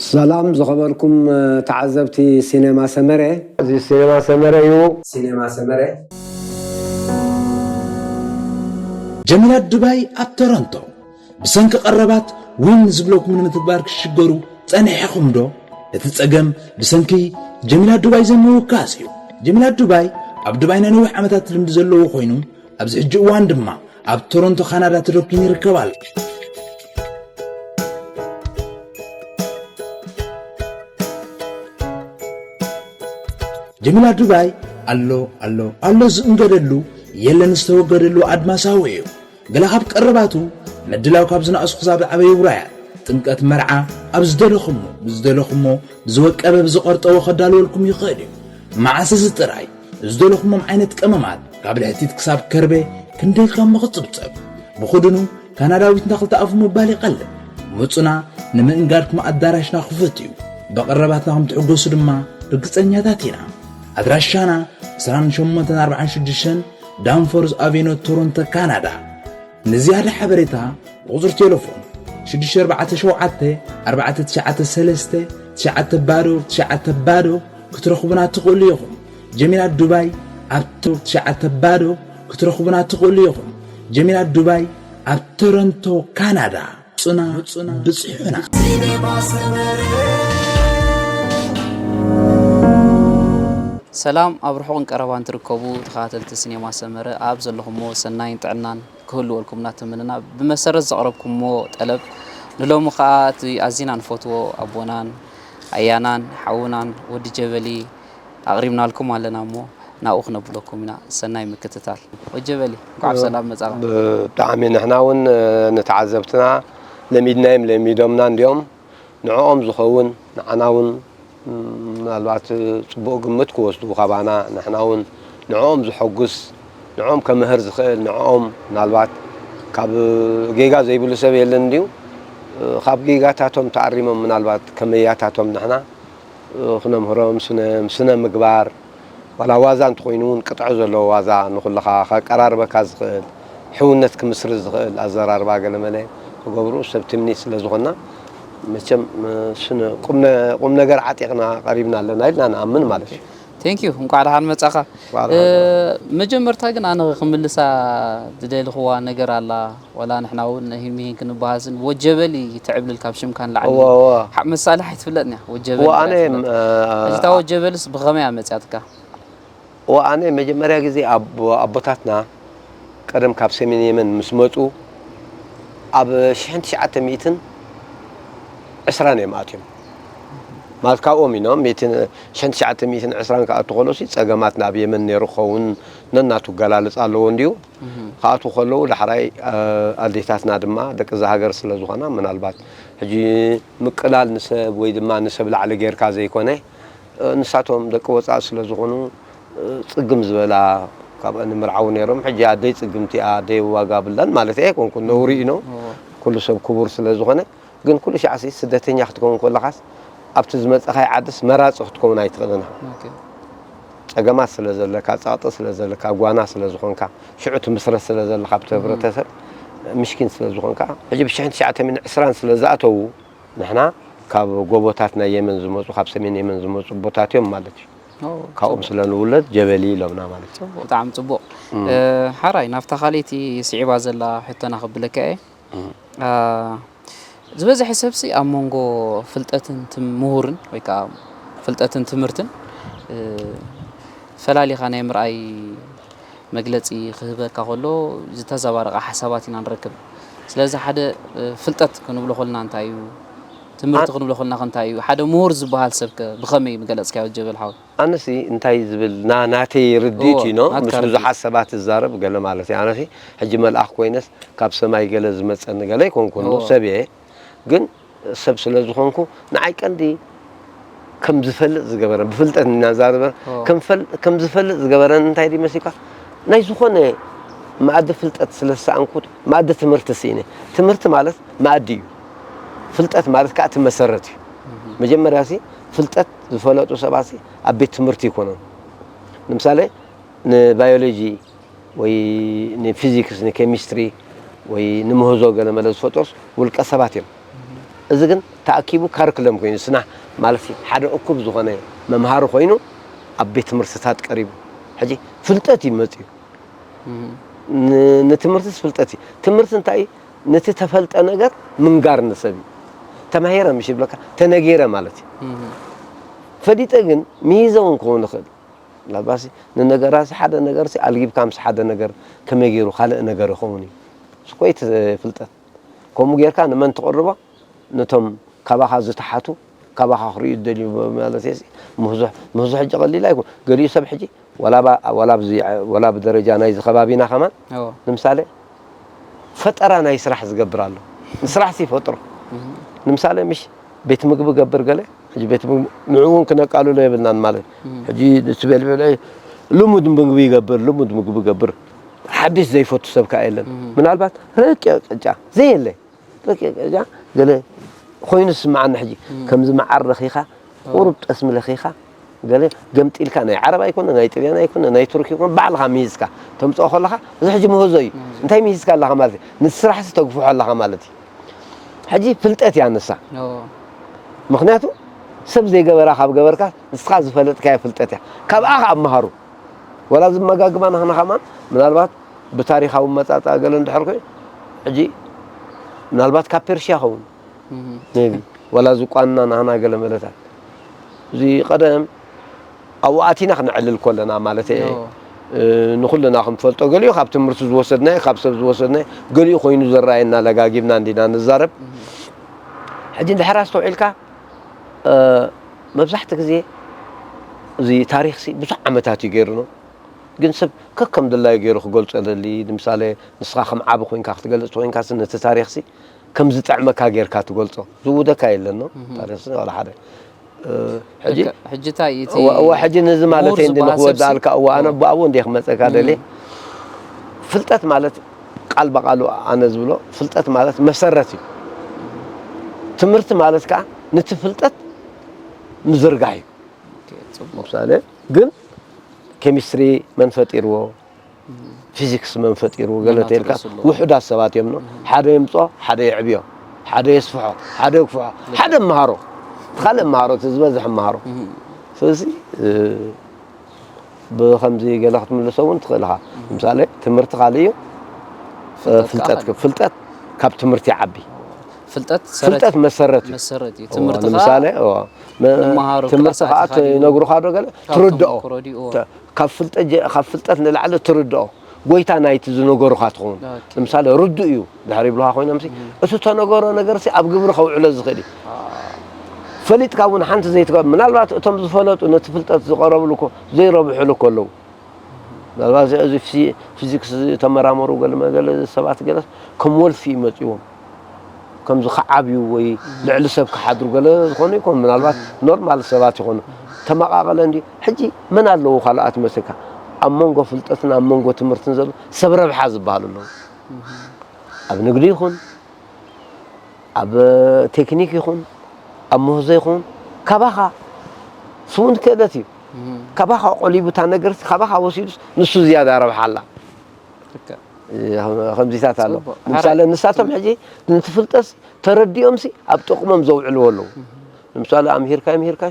ሰላም ዝኸበርኩም ተዓዘብቲ ሲኔማ ሰመረ። እዚ ሲኔማ ሰመረ እዩ። ሲኔማ ሰመረ። ጀሚላ ዱባይ ኣብ ቶሮንቶ ብሰንኪ ቀረባት ዊን ዝብለኩም ንምትግባር ክሽገሩ ጸኒሕኹም ዶ? እቲ ጸገም ብሰንኪ ጀሚላ ዱባይ ዘይምውካስ እዩ። ጀሚላ ዱባይ ኣብ ዱባይ ናይ ነዊሕ ዓመታት ልምዲ ዘለዎ ኮይኑ ኣብዚ ሕጂ እዋን ድማ ኣብ ቶሮንቶ ካናዳ ተደኪኑ ይርከብ ኣሎ። ጀሚላ ዱባይ ኣሎ ኣሎ ኣሎ ዝእንገደሉ የለን ዝተወገደሉ ኣድማሳዊ እዩ። ገለ ካብ ቀረባቱ ምድላው ካብ ዝነኣሱ ክሳብ ዝዓበዩ ውራያት ጥምቀት መርዓ ኣብ ዝደለኹሞ ብዝደለኹሞ ብዝወቀበ ብዝቐርጠዎ ከዳልወልኩም ይኽእል እዩ። መዓስ እዚ ጥራይ ዝደለኹሞም ዓይነት ቀመማት ካብ ልሕቲት ክሳብ ከርቤ ክንደይ ኢልካ እሞ ክጽብጸብ ብኹድኑ ካናዳዊትና ክልተ ኣፉ ምባል ይቐልል። ምጹና ንምእንጋድኩም ኣዳራሽና ክፉት እዩ። ብቐረባትና ከም ትሕጎሱ ድማ ርግጸኛታት ኢና። ኣድራሻና ዕስራን ሸሞንተን ኣርባዓን ሽዱሽተን ዳንፎርዝ ኣቬኖ ቶሮንቶ ካናዳ። ንዝያዳ ሓበሬታ ብቑጽሪ ቴሌፎን ሽዱሽተ ኣርባዕተ ሸውዓተ ኣርባዕተ ትሽዓተ ሰለስተ ትሽዓተ ባዶ ትሽዓተ ባዶ ክትረኽቡና ትኽእሉ ኢኹም። ጀሚላት ዱባይ ኣብ ቶ- ትሽዓተ ባዶ ክትረኽቡና ትኽእሉ ኢኹም። ጀሚላት ዱባይ ኣብ ቶሮንቶ ካናዳ። ጽና ብጽሑና። ሰላም ኣብ ርሑቕን ቀረባን ትርከቡ ተኸታተልቲ ሲኔማ ሰመረ ኣብ ዘለኹሞ ሰናይን ጥዕናን ክህልወልኩም እናተመነና ብመሰረት ዘቕረብኩሞ ጠለብ ንሎሚ ከዓ እቲ ኣዚና ንፈትዎ ኣቦናን ኣያናን ሓውናን ወዲ ጀበሊ ኣቕሪብናልኩም ኣለና እሞ ናብኡ ክነብለኩም ኢና። ሰናይ ምክትታል። ወጀበሊ እንኳዕ ብሰላም መጻኻ። ብጣዕሚ ንሕና እውን ንተዓዘብትና ለሚድናዮም ለሚዶምና እንዲኦም ንዕኦም ዝኸውን ንዓና እውን ምናልባት ፅቡቕ ግምት ክወስዱ ካባና ንሕና እውን ንዕኦም ዘሐጉስ ንዕኦም ከምህር ዝኽእል ንዕኦም ምናልባት ካብ ጌጋ ዘይብሉ ሰብ የለን እንድዩ ካብ ጌጋታቶም ተኣሪሞም ምናልባት ከመያታቶም ንሕና ክነምህሮም ስነ ስነ ምግባር ዋላ ዋዛ እንተኾይኑ እውን ቅጥዒ ዘለዎ ዋዛ ንኹልኻ ከቀራርበካ ዝኽእል ሕውነት ክምስርት ዝኽእል ኣዘራርባ ገለመለ ክገብሩ ሰብ ትምኒት ስለ ዝኾንና መቸም ስነ ቁም ነገር ዓጢቕና ቀሪብና ኣለና ኢልና ንኣምን ማለት እዩ። Thank you እንኳዕ ደሓን መጻኻ። መጀመርታ ግን ኣነ ክምልሳ ዝደልኽዋ ነገር ኣላ ዋላ ንሕና እውን ሂን ምሂን ክንበሃስን ወጀበሊ ትዕብልል ካብ ሽምካ ንላዕሊ እወ እወ ሓ- መሳልሕ ኣይትፍለጥን እያ ወጀበሊ እወ ጥራይ ኣነ ትፍለጥ። ሕጂ እታ ወጀበልስ ብኸመይ እያ መፅያትካ? እወ ኣነ መጀመርያ ግዜ ኣቦ- ኣቦታትና ቀደም ካብ ሰሜን የመን ምስ መፁ ኣብ ሽሕን ትሽዓተ ሚእትን ዕስራን እዮም ኣትዮም ማለት ካብኦም ኢኖም ሚእትን- ሽሕን ትሽዓተ ሚእትን ዕስራን ክኣቱ ከሎ ሲ ፀገማት ናብ የመን ነይሩ ክኸውን ነናቱ ገላልፅ ኣለዎ እንድዩ ክኣትዉ ከለዉ ዳሕራይ ኣዴታትና ድማ ደቂ እዛ ሃገር ስለ ዝኾና ምናልባት ሕጂ ምቅላል ንሰብ ወይ ድማ ንሰብ ላዕሊ ጌርካ ዘይኮነ ንሳቶም ደቂ ወፃኢ ስለ ዝኾኑ ፅግም ዝበላ ካብአን ምርዓው ነይሮም ሕጂ ኣደይ ፅግምቲ እያ ኣደይ ዋጋ ብላን ማለት እየ ኮንኩ ነውሪ ኢኖ ኩሉ ሰብ ክቡር ስለ ዝኾነ ግን ኩሉ ሻዕሲ ስደተኛ ክትከውን ከለኻስ ኣብቲ ዝመፀኻይ ዓድስ መራፂ ክትከውን ኣይትኽእልን ኢኻ ፀገማት ስለ ዘለካ ፀቕጢ ስለ ዘለካ ጓና ስለ ዝኾንካ ሽዑ ትምስረት ስለ ዘለካ ኣብቲ ህብረተሰብ ምሽኪን ስለ ዝኾንካ ሕጂ ብሽሕን ትሽዓተ ሚእትን ዕስራን ስለ ዝኣተዉ ንሕና ካብ ጎቦታት ናይ የመን ዝመፁ ካብ ሰሜን የመን ዝመፁ ኣቦታት እዮም ማለት እዩ ካብኦም ስለ ንውለድ ጀበሊ ኢሎምና ማለት እዩ ብጣዕሚ ፅቡቅ ሓራይ ናብታ ካልይቲ ስዒባ ዘላ ሕቶና ክብለካ እየ ዝበዝሐ ሰብሲ ኣብ መንጎ ፍልጠትን ትም- ምሁርን ወይ ከዓ ፍልጠትን ትምህርትን እ፣ ፈላሊኻ ናይ ምርኣይ መግለፂ ክህበካ ከሎ ዝተዘባረቐ ሓሳባት ኢና ንረክብ። ስለዚ ሓደ እ፣ ፍልጠት ክንብሎ ከልና እንታይ እዩ? ትምህርቲ ክንብሎ ከልና ከ እንታይ እዩ? ሓደ ምሁር ዝበሃል ሰብ ከ ብኸመይ ምገለፅካዮ ጀበል ሓወይ? ኣነሲ እንታይ ዝብል ና ናተይ ርድኢት እዎ፣ እዩ ኖ ናትካ ምስ ርድኢት። ብዙሓት ሰባት እዛረብ ገለ ማለት እዩ ኣነሲ ሕጂ መልኣኽ ኮይነስ ካብ ሰማይ ገለ ዝመፀኒ ገለ ኣይኮንኩን ኖ እዎ። ሰብ እየ ግን ሰብ ስለ ዝኾንኩ ንዓይ ቀንዲ ከም ዝፈልጥ ዝገበረ ብፍልጠት እናዛረበ እዎ። ከም ፈል- ከም ዝፈልጥ ዝገበረን እንታይ ድዩ መሲልካ ናይ ዝኾነ መኣዲ ፍልጠት ስለ ዝሰኣንኩ መኣዲ ትምህርቲ ስኢነ ትምህርቲ ማለት መኣዲ እዩ ፍልጠት ማለት ከዓ እቲ መሰረት እዩ መጀመርያ ሲ ፍልጠት ዝፈለጡ ሰባት ኣብ ቤት ትምህርቲ ይኮኖም ንምሳሌ ንባዮሎጂ ወይ ንፊዚክስ ንኬሚስትሪ ወይ ንምህዞ ገለመለ ዝፈጥሮስ ውልቀ ሰባት እዮም እዚ ግን ተኣኪቡ ካርክለም ኮይኑ ስና ማለት እዩ። ሓደ እኩብ ዝኾነ መምሃሪ ኮይኑ ኣብ ቤት ትምህርትታት ቀሪቡ። ሕጂ ፍልጠት እዩ መፅዩ። ን- ንትምህርትስ ፍልጠት እዩ። ትምህርቲ እንታይ እዩ? ነቲ ተፈልጠ ነገር ምንጋር ንሰብ እዩ። ተማሂረ ምሽ ይብለካ፣ ተነጊረ ማለት እዩ። ፈሊጠ ግን ምሂዘ እውን ክኸውን ይኽእል። ላባሲ ንነገራሲ ሓደ ነገርሲ ኣልጊብካ ምስ ሓደ ነገር ከመይ ገይሩ ካልእ ነገር ይኸውን እዩ። ስኮይ ፍልጠት ከምኡ ጌርካ ንመን ትቕርቦ? ነቶም ካባኻ ዝተሓቱ፣ ካባኻ ክርእዩ ዝደልዩ ማለት እየ። ምህዞ ምህዞ ሕጂ ቀሊል ኣይኮን። ገሊኡ ሰብ ሕጂ ወላ ባ- ወላ ብዚ- ወላ ብደረጃ ናይዚ ከባቢና ከማን እዎ ንምሳሌ ፈጠራ ናይ ስራሕ ዝገብር ኣሎ። ንስራሕ ሲ ይፈጥሮ። ንምሳሌ ምሽ ቤት ምግቢ ገብር ገለ ሕጂ ቤት ምግቢ ንዕኡ እውን ክነቃልሎ የብልናን ማለት ሕጂ ንስቤል ብለ ልሙድ ምግቢ ይገብር ልሙድ ምግቢ ይገብር ሓድሽ ዘይፈቱ ሰብ ከዓ የለን። ምናልባት ረቂቕ ቅጫ ዘየለ ረቂቕ ቅጫ ገለ ኮይኑ ዝስምዓኒ ሕጂ ከምዚ መዓር ረኺኻ ቁሩብ ጠስሚ ለኺኻ ገለ ገምጢልካ ናይ ዓረብ ኣይኮነ ናይ ጥልያን ኣይኮነ ናይ ቱርክ ይኮነ ባዕልኻ ሚሂዝካ ተምፅኦ ከለኻ እዚ ሕጂ ምህዞ እዩ። እንታይ ሚሂዝካ ኣለኻ ማለት እዩ? ንስራሕሲ ተግፍሖ ኣለኻ ማለት እዩ። ሕጂ ፍልጠት እያ ንሳ። ምክንያቱ ሰብ ዘይገበራ ካብ ገበርካ ንስኻ ዝፈለጥካዮ ፍልጠት እያ። ካብኣ ከኣ መሃሩ። ወላ ዝመጋግባ ናኽና ከማን ምናልባት ብታሪኻዊ መጻጻ ገለ እንድሕር ኮይኑ ሕጂ ምናልባት ካብ ፐርሽያ ኸውን ቢ ወላ ዝቋንና ናህና ገለ መለታት እዚ ቀደም ኣብኡ ኣቲና ክነዕልል ኮለና ማለት ንኩልና ክንፈልጦ ገሊኡ ካብ ትምህርቲ ዝወሰድናዮ ካብ ሰብ ዝወሰድናዮ ገሊኡ ኮይኑ ዝረኣየና ለጋጊብና እንዲና ንዛረብ ሕጂ እንድሕር ኣስተውዒልካ መብዛሕቲ ግዜ እዚ ታሪክ ብዙሕ ዓመታት እዩ ገይሩ ነው ግን ሰብ ከከም ድላዩ ገይሩ ክገልጾ ደሊ ንምሳሌ ንስኻ ከም ዓቢ ኮይንካ ክትገልጽ ኮይንካ ነቲ ታሪክ ከም ዝጥዕመካ ጌርካ ትገልጾ ዝውደካ የለን ነው ታሪክ ስለ ወላ ሓደ ሕጂ ሕጂ እንታይ እቲ እዋ ሕጂ ነዚ ማለት ምሁር እንዲ ዝበሃል ሰብ ንክወድኣልካ እዋ ኣነ ብኣቡ እንዲ ክመጸካ ደሊ ፍልጠት ማለት ቃል በቃሉ ኣነ ዝብሎ ፍልጠት ማለት መሰረት እዩ ትምህርቲ ማለት ከዓ ነቲ ፍልጠት ምዝርጋሕ እዩ ኦኬ፣ ጽቡቅ ምሳሌ ግን ኬሚስትሪ መን ፈጢርዎ ፊዚክስ መን ፈጢርዎ ገለ መን ተልካ ኣጥርሱ ኣለዎ? ውሑዳት ሰባት እዮም ነው ሓደ የምፅኦ ሓደ የዕብዮ ሓደ የስፍሖ ሓደ የግፍሖ ሓደ መሃሮ እቲ ካልእ መሃሮ እቲ ዝበዝሕ መሃሮ ስለዚ እ፣ ብኸምዚ ገለ ክትምልሶ እውን ትኽእል ኢኻ ንምሳሌ ትምህርቲ ካልእ እዩ እ፣ ፍልጠት ፍልጠት ከዓ ፍልጠት ካብ ትምህርቲ ይዓቢ ፍልጠት ፍልጠት ሰረት መሰረት እዩ መሰረት እዩ እዋ፣ ትምህርቲ ንምሳሌ ከዓ እዋ፣ መ- መመሃሩ ትምህርቲ ክላስ ከዓ ኣቲኻ ድዩ? ይነግሩኻ ዶ ገለ ካብ ትርድኦ ተመክሮ ድዩ? እዋ። ተ- ካብ ፍልጠት ጀ- ካብ ፍልጠት ንላዕሊ ትርድኦ ጎይታ ናይቲ ዝነገሩኻ ትኸውን ኦኬ። ንምሳሌ ርዱእ እዩ ድሕር ይብልኻ ኮይኖም ሲ እቲ ተነገሮ ነገር ሲ ኣብ ግብሪ ከውዕሎ ዝኽእል እዩ ፈሊጥካ እውን ሓንቲ ዘይትገ ምናልባት እቶም ዝፈለጡ ነቲ ፍልጠት ዝቐረብሉ እኮ ዘይረብሕሉ እኮ ኣለዉ ምናልባት እዚ ፊዚ- ፊዚክስ ዝተመራመሩ ገለ ገለ ሰባት ገለስ ከም ወልፊ ይመፅዎም ከምዚ ክዓብዩ ወይ ልዕሊ ሰብ ክሓድሩ ገለ ዝኾኑ ይኮኑ ምናልባት ኖርማል ሰባት ይኾኑ ተመቃቀለ እንዲ ሕጂ መን ኣለዉ ካልኣት መስልካ ኣብ መንጎ ፍልጠትን ኣብ መንጎ ትምህርትን ዘሎ ሰብ ረብሓ ዝበሃሉ ኣለዉ ኣብ ንግዲ ይኹን ኣብ ቴክኒክ ይኹን ኣብ ምህዞ ይኹን ካባኻ ስውን ክእለት እዩ ካባኻ ቆሊቡ እታ ነገር ካባኻ ወሲዱስ ንሱ ዝያዳ ረብሓ ኣላ ልክዕ። ከምዚታት ኣሎ ጽቡቅ። ንምሳሌ ሓራይ። ንሳቶም ሕጂ ነቲ ፍልጠስ ተረዲኦም ሲ ኣብ ጥቕሞም ዘውዕልዎ ኣለዉ ንምሳሌ ኣምሂርካ ምሂርካ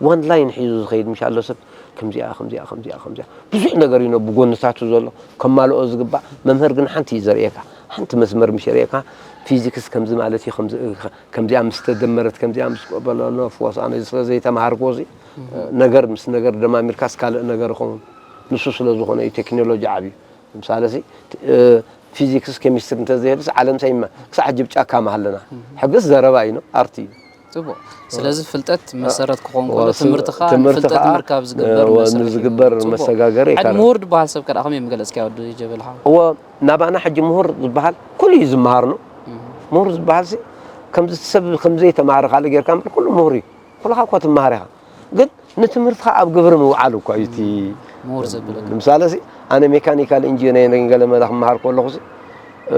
ዋን ላይን ሒዙ ዝኸይድ ምሽ ኣሎ ሰብ ከምዚኣ ከምዚኣ ከምዚኣ ከምዚኣ ብዙሕ ነገር እዩ ብጎንታቱ ዘሎ ከማልኦ ዝግባእ መምህር ግን ሓንቲ እዩ ዘርእየካ ሓንቲ መስመር ምሽ ርእየካ ፊዚክስ ከምዚ ማለት እዩ ከምዚ ከምዚኣ ምስ ተደመረት ከምዚኣ ምስ በለሎ ፍወስ ኣነ ስለ ዘይተማሃርክዎ እዚ ነገር ምስ ነገር ደማሚርካስ ካልእ ነገር ይኸውን ንሱ ስለ ዝኾነ እዩ ቴክኖሎጂ ዓብዩ ንምሳሌ እዚ ፊዚክስ ኬሚስትሪ እንተዘይህልስ ዓለም ሰይማ ክሳዕ ሕጂ ብጫካ ማሃለና ሕግስ ዘረባ እዩ ኣርቲ እዩ ጽቡቅ ስለዚ ፍልጠት መሰረት ክኾን ከሎ ወስ- ትምህርቲ ከዓ ትምህርቲ ፍልጠት ከዓ ምርካብ ዝግበር ወ- መሰረት እዩ። ዝግበር ጽቡቅ። መሰጋገሪ እዩ ሓደ ካልእ። ምሁር ዝበሃል ሰብ ከዳ ከመይ መገለጽካዮ ወዲ ጀበል ሓው እዎ ናባና ሕጂ ምሁር ዝበሃል ኩሉ እዩ ዝመሃር ነው ምሁር ዝበሃል ሲ ከምዚ ሰብ ከምዘይተማሃረ ካልእ ጌርካ እምበር ኩሉ ምሁር እዩ ኩልኻ እኳ ትመሃር ኢኻ ግን ንትምህርትኻ ኣብ ግብሪ ምውዓል እኳ እዩ እቲ ምሁር ዘብለካ ንምሳሌ ሲ ኣነ ሜካኒካል ኢንጂነሪንግ ገለ መለ ክመሃር ከለኹ ሲ እ፣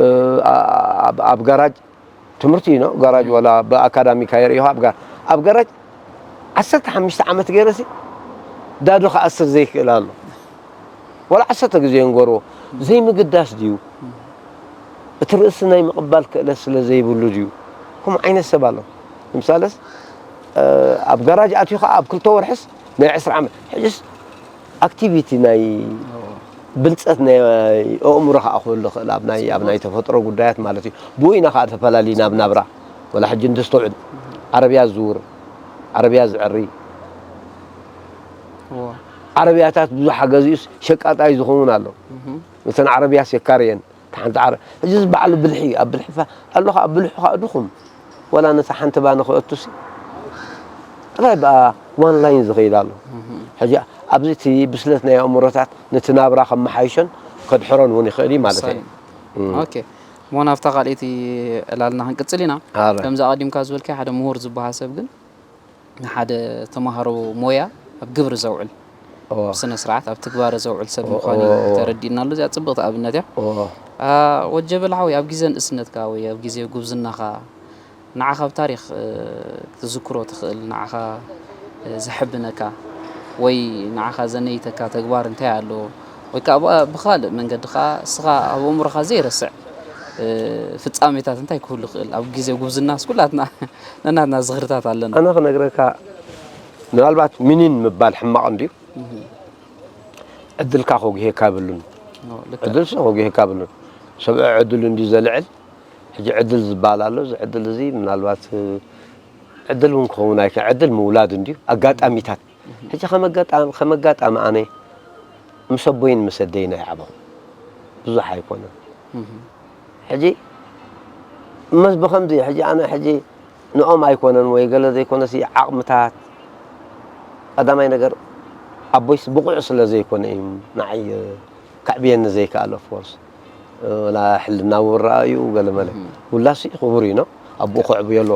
ኣብ- ኣብ ጋራጅ ትምህርቲ እዩ ነው ጋራጅ ወላ ብኣካዳሚካ የርእኻ ኣብ ጋር ኣብ ጋራጅ ዓሰርተ ሓሙሽተ ዓመት ገይረ ሲ ዳዶ ክኣስር ዘይክእል ኣሎ ወላ ዓሰርተ ግዜ ንገርዎ ዘይምግዳስ ድዩ እቲ ርእሲ ናይ ምቕባል ክእለት ስለ ዘይብሉ ድዩ ከምኡ ዓይነት ሰብ ኣሎ። ንምሳለስ ኣብ ጋራጅ ኣትዩ ከዓ ኣብ ክልተ ወርሕስ ናይ ዕስራ ዓመት፣ ሕጅስ ኣክቲቪቲ ናይ ብልፀት ናይ ኣእምሮ ከዓ ክህሉ ይኽእል ኣብ ናይ ኣብ ናይ ተፈጥሮ ጉዳያት ማለት እዩ። ብኡ ኢና ከዓ ተፈላሊና ኣብ ናብራ። ወላ ሕጂ እንተስተውዕል፣ ዓረብያ ዝዝውር፣ ዓረብያ ዝዕሪ፣ ዓረብያታት ብዙሕ ገዚኡስ ሸቃጣይ ዝኸውን ኣሎ። እተን ዓረብያስ የካርየን። ሓንቲ ዓረ እዚ ባዕሉ ብልሒ ኣብ ብልሒ ኣለኻ ኣብ ብልሑ ከዓ ድኹም፣ ወላ ነታ ሓንቲ ባኒ ክእቱሲ ጥራይ ብኣ ዋን ላይን ዝኸይድ ኣሎ። ሕጂ ኣብዚ እቲ ብስለት ናይ ኣእምሮታት ነቲ ናብራ ከመሓይሾን ከድሕሮን እውን ይኽእል እዩ ማለት እዩ። ኦኬ፣ እሞ ናብታ ካልኣይቲ ዕላልና ክንቅፅል ኢና። ከምዚ ኣቐዲምካ ዝበልካዮ ሓደ ምሁር ዝበሃል ሰብ ግን ንሓደ ተምሃሮ ሞያ ኣብ ግብሪ ዘውዕል፣ ብስነ ስርዓት ኣብ ትግባረ ዘውዕል ሰብ ምዃኑ እዩ ተረዲእና ኣሎ። እዚኣ ፅብቕቲ ኣብነት እያ። ወጀበል ሓወይ፣ ኣብ ግዜ ንእስነትካ ወይ ኣብ ግዜ ጉብዝናኻ ንዓኻ ብታሪኽ ክትዝክሮ ትኽእል፣ ንዓኻ ዘሐብነካ ወይ ንዓኻ ዘነይተካ ተግባር እንታይ ኣሎ? ወይ ከዓ ብኻልእ መንገዲ ከዓ እስኻ ኣብ ኣእምሮኻ ዘይረስዕ ፍፃሜታት እንታይ ክህሉ ይኽእል? ኣብ ግዜ ጉብዝናስ ኩላትና ነናትና ዝኽርታት ኣለና። ኣነ ክነግረካ ምናልባት ሚኒን ምባል ሕማቕ እንድዩ። ዕድልካ ከጉሄካ የብሉን። ዕድል ሰብ ከጉሄካ የብሉን። ሰብ ዕድሉ እንድዩ ዘልዕል። ሕጂ ዕድል ዝበሃል ኣሎ። እዚ ዕድል እዚ ምናልባት ዕድል እውን ክኸውን ኣይከ ዕድል ምውላድ እንድዩ ኣጋጣሚታት ሕጂ ከም ኣጋጣሚ ኣነ ምስ ኣቦይን ምስ ኣደይን ኣይዓበኹ ብዙሕ ኣይኮነን። ሕጂ እመስ ብኸምዚ ሕጂ ኣነ ሕጂ ንኦም ኣይኮነን ወይ ገለ ዘይኮነሲ ዓቕምታት ቀዳማይ ነገር ኣቦይስ ብቑዕ ስለ ዘይኮነ እዩ ንዓይ ከዕብየኒ ዘይከኣለ ኦፍኮርስ ወላ ሕልናዊ ረኣዩ ገለመለ ውላሲ ክቡር እዩ ነው ኣቦኡ ከዕብዮ ኣሎ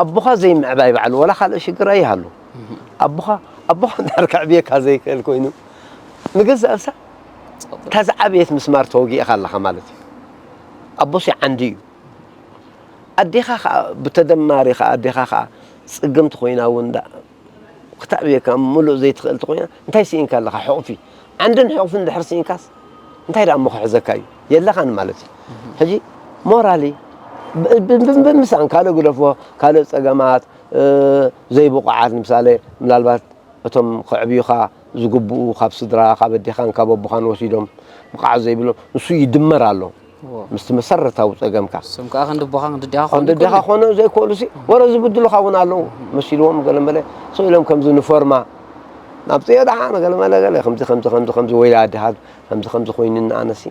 ኣቦኻ ዘይምዕባይ ባዕሉ ወላ ካልእ ሽግር ኣይሃሉ ኣቦኻ ኣቦኻ እንድሕር ከዕብየካ ዘይክእል ኮይኑ ንገዛእ ርእሳ እታ ዝዓበየት ምስማር ተወጊእኻ ኣለኻ ማለት እዩ ኣቦሲ ዓንዲ እዩ ኣዴኻ ከዓ ብተደማሪ ከዓ ኣዴኻ ከዓ ፅግምቲ ኮይና እውን ክተዕብየካ ምሉእ ዘይትኽእል ተኾይና እንታይ ስኢንካ ኣለኻ ሕቑፊ ዓንድን ሕቑፍን ድሕር ስኢንካስ እንታይ ደኣ እሞ ክሕዘካ እዩ የለኻን ማለት እዩ ሕጂ ሞራሊ ብምሳን ካልእ ግደፎ ካልእ ፀገማት ዘይብቑዓት ንምሳሌ ምናልባት እቶም ከዕብዩኻ ዝግብኡ ካብ ስድራ ካብ ኣዴኻን ካብ ኣቦኻን ወሲዶም ብቕዓት ዘይብሎም ንሱ ይድመር ኣሎ ምስቲ መሰረታዊ ፀገምካ። እሶም ከዓ ክንዲ ኣቦኻ ክንዲ ኣዴኻ ክኾኑ ይኽእሉ እዮም። ክንዲ ኣዴኻ ክኾኑ ዘይክእሉ ሲ ወረ ዝብድሉኻ እውን ኣለዉ መሲልዎም ገለ መለ ስቕ ኢሎም ከምዚ ንፎርማ ናብ ፅዮ ደሓ ገለ መለ ገለ ከምዚ ከምዚ ከምዚ ከምዚ ወይላ ኣዴኻ ከምዚ ከምዚ ኮይኑኒ ኣነሲ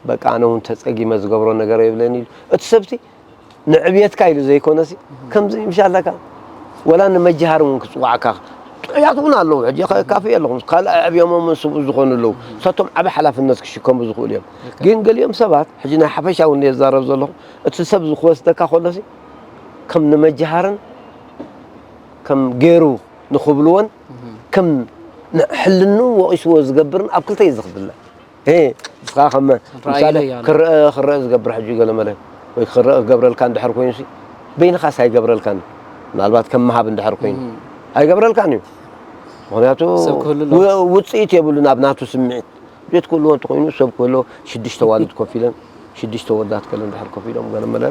በቃ ኣነ እውን ተፀጊመ ዝገብሮ ነገር የብለኒ ኢሉ እቲ ሰብሲ ንዕብየትካ ኢሉ ዘይኮነሲ ከምዚ ምሻለካ ወላ ንመጃሃር እውን ክፅዋዕካ ጥዑያት እውን ኣለዉ ሕጂ ከካፍእ ኣለኹም ካልእ ኣዕብዮሞም ስብኡ ዝኾኑ ኣለዉ ሰቶም ዓበ ሓላፍነት ክሽከሙ ዝኽእሉ እዮም ግን ገሊኦም ሰባት ሕጂ ናይ ሓፈሻ እውን የዛረብ ዘለኹ እቲ ሰብ ዝክወስደካ ከሎሲ ከም ንመጃሃርን ከም ገይሩ ንኽብልዎን ከም ሕልንኡ ወቒስዎ ዝገብርን ኣብ ክልተ እዩ ዝኽፍለ ንስኻ ከም ምሳሌ ክረአ ክረአ ዝገብር ሕጂ ገለ መለ ወይ ክረአ ክገብረልካ እንድሕር ኮይኑሲ በይንኻስ ኣይገብረልካን ምናልባት ከም ምሃብ እንድሕር ኮይኑ ኣይገብረልካን እዩ ምክንያቱ ውፅኢት የብሉን ኣብ ናቱ ስምዒት ቤት ክህልዎ እንተኮይኑ ሰብ ክህልዎ ሽዱሽተ ዋልድ ኮፍ ኢለን ሽዱሽተ ወዳት ገለ እንድሕር ኮፍ ኢሎም ገለ መለ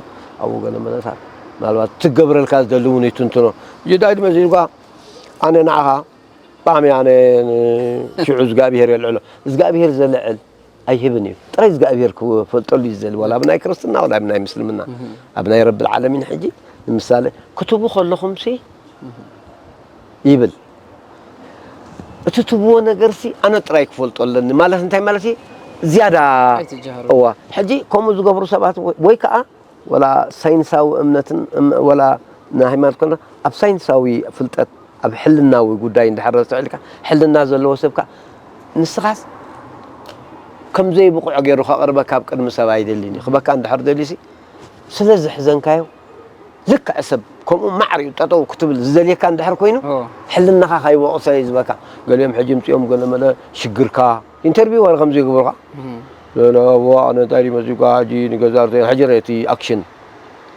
ኣብኡ ገለ መለታት ምናልባት ትገብረልካ ዝደሊ እውን ይትንትኖ ጅዳይ ድመዚልኳ ኣነ ንዓኻ ብጣዕሚ ኣነ ሽዑ እግዚኣብሄር የልዕሎ እግዚኣብሄር ዘልዕል ኣይህብን እዩ ጥራይ እግዚኣብሄር ክፈልጠሉ እዩ ዝደሊ ዋላ ኣብ ናይ ክርስትና ዋላ ኣብ ናይ ምስልምና ኣብ ናይ ረብል ዓለሚን ሕጂ ንምሳሌ ክትቡ ከለኹም ሲ ይብል እቲ ትብዎ ነገር ሲ ኣነ ጥራይ ክፈልጦ ኣለኒ ማለት እንታይ ማለት እዩ ዝያዳ እዋ ሕጂ ከምኡ ዝገብሩ ሰባት ወይ ከዓ ወላ ሳይንሳዊ እምነትን ወላ ንሃይማኖት ኮና ኣብ ሳይንሳዊ ፍልጠት ኣብ ሕልናዊ ጉዳይ እንድሕር ረስተውዒልካ ሕልና ዘለዎ ሰብካ ንስኻስ ከም ዘይብቑዕ ገይሩ ከቕርበካ ኣብ ቅድሚ ሰብ ኣይደልን እዩ ክበካ እንድሕር ደልዩሲ ስለ ዝሕዘንካዮ ልክዕ ሰብ ከምኡ ማዕር እዩ ጠጠው ክትብል ዝደልየካ እንድሕር ኮይኑ ሕልናኻ ካይወቕሶ እዩ ዝበካ ገሊኦም ሕጂ ምፅኦም ገለመለ ሽግርካ ኢንተርቪው ወረ ከምዚ ይግብሩኻ ለለዎ ኣነ እንታይ ድዩ መፂኡካ ሕጂ ንገዛ ርተ ሕጂ ረ እቲ ኣክሽን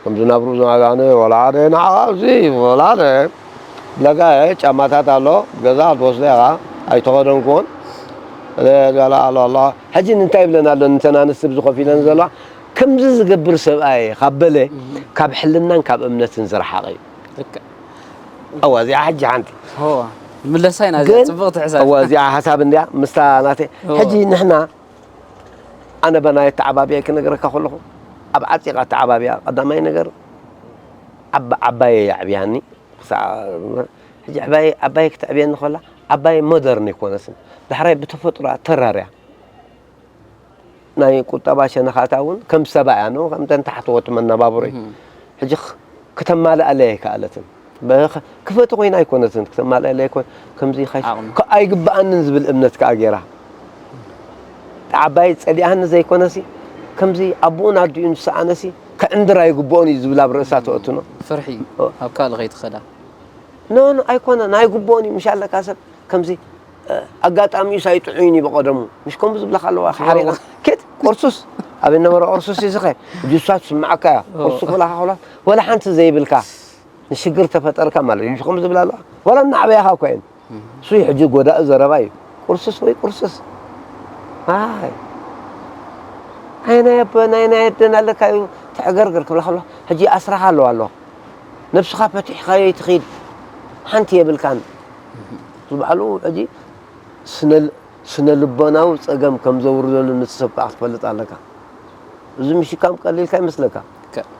ከምዚ ናብሩ ዝማጋነ ወላ ሓደ ንዓኻ እዚ ወላ ሓደ ብለጋ ጫማታት ኣሎ ገዛ ትወስደ ኢኻ ኣይተኸደንኩዎን ገላ ኣሎ ኣሎ ሕጂ እንታይ ይብለን ኣሎ ንተን ኣንስቲ ብዝኾፍ ኢለን ዘለዋ ከምዚ ዝገብር ሰብኣይ ካብ በለ፣ ካብ ሕልናን ካብ እምነትን ዝረሓቐ እዩ። ልክዕ። እዋ እዚኣ ሕጂ ሓንቲ እዋ ምለሳ ኢና እዚኣ ግን ጽብቕቲ ሕሳብ። እዋ እዚኣ ሓሳብ እንድያ ምስታ ናተይ እዋ። ሕጂ ንሕና ኣነ በናይ ኣተዓባቢያ ክነግረካ ከለኹ ኣብ ዓፂቓ ኣተዓባቢያ ቀዳማይ ነገር ዓባ- ዓባየ የዕብያኒ ክሳዕ ሕጂ ዓባየ ዓባየ ክትዕብየኒ ከላ ዓባየ ሞደርን ኣይኮነትን ዳሕራይ ብተፈጥሮኣ ተራርያ ናይ ቁጠባ ሸነኻታ እውን ከም ሰባ እያ ኖ ከምተን ታሕተዎት መነባብሮ እዩ ሕጂ ክተማልኣለይ ኣይከኣለትን ክፈቲ ኮይና ኣይኮነትን ክተማልኣለይ ኣይኮነ ከምዚ ኢኻ ኣይግበኣንን ዝብል እምነት ከኣ ገይራ ዓባይ ጸሊኣኒ ዘይኮነሲ ከምዚ ኣቦኡን ኣዲኡን ዝሰኣነሲ ክዕንድር ኣይግብኦን እዩ ዝብል ኣብ ርእሳ ተእትኖ ፍርሒ ኣብ ካልእ ከይትኸዳ ኖ ኖ ኣይኮነን ኣይግብኦን እዩ ምሽ ኣለካ ሰብ ከምዚ ኣጋጣሚኡስ ኣይጥዑይን እዩ ብቐደሙ ምሽ ከምኡ ዝብለካ ኣለዋ ሓሪቕ ኬት ቁርሱስ ኣበይ ነበረ ቁርሱስ እዩ ዝኸ ጁሳ ትስምዓካ እያ ቁርሱ ክብላካ ከሎ ወላ ሓንቲ ዘይብልካ ንሽግር ተፈጠርካ ማለት እዩ ከምኡ ዝብላ ኣለዋ ወላ እናዕበያኻ እኳ እየን እሱ ሕጂ ጎዳኢ ዘረባ እዩ ቁርሱስ ወይ ቁርሱስ ኣይ ኣይ ናይ ኣቦ ናይ ናይ ኣደን ኣለካ እዩ ተዕገርግር ክብላ ከሎ ሕጂ ኣስራኻ ኣለዋ ኣለዋ ነብስኻ ፈቲሕካዮ ይትኺድ ሓንቲ የብልካን ዝበዓሉ ሕጂ ስነ ልቦናዊ ጸገም ከም ዘውርደሉ ነቲ ሰብ ከዓ ክትፈልጥ ኣለካ እዚ ምሽካም ቀሊልካ ይመስለካ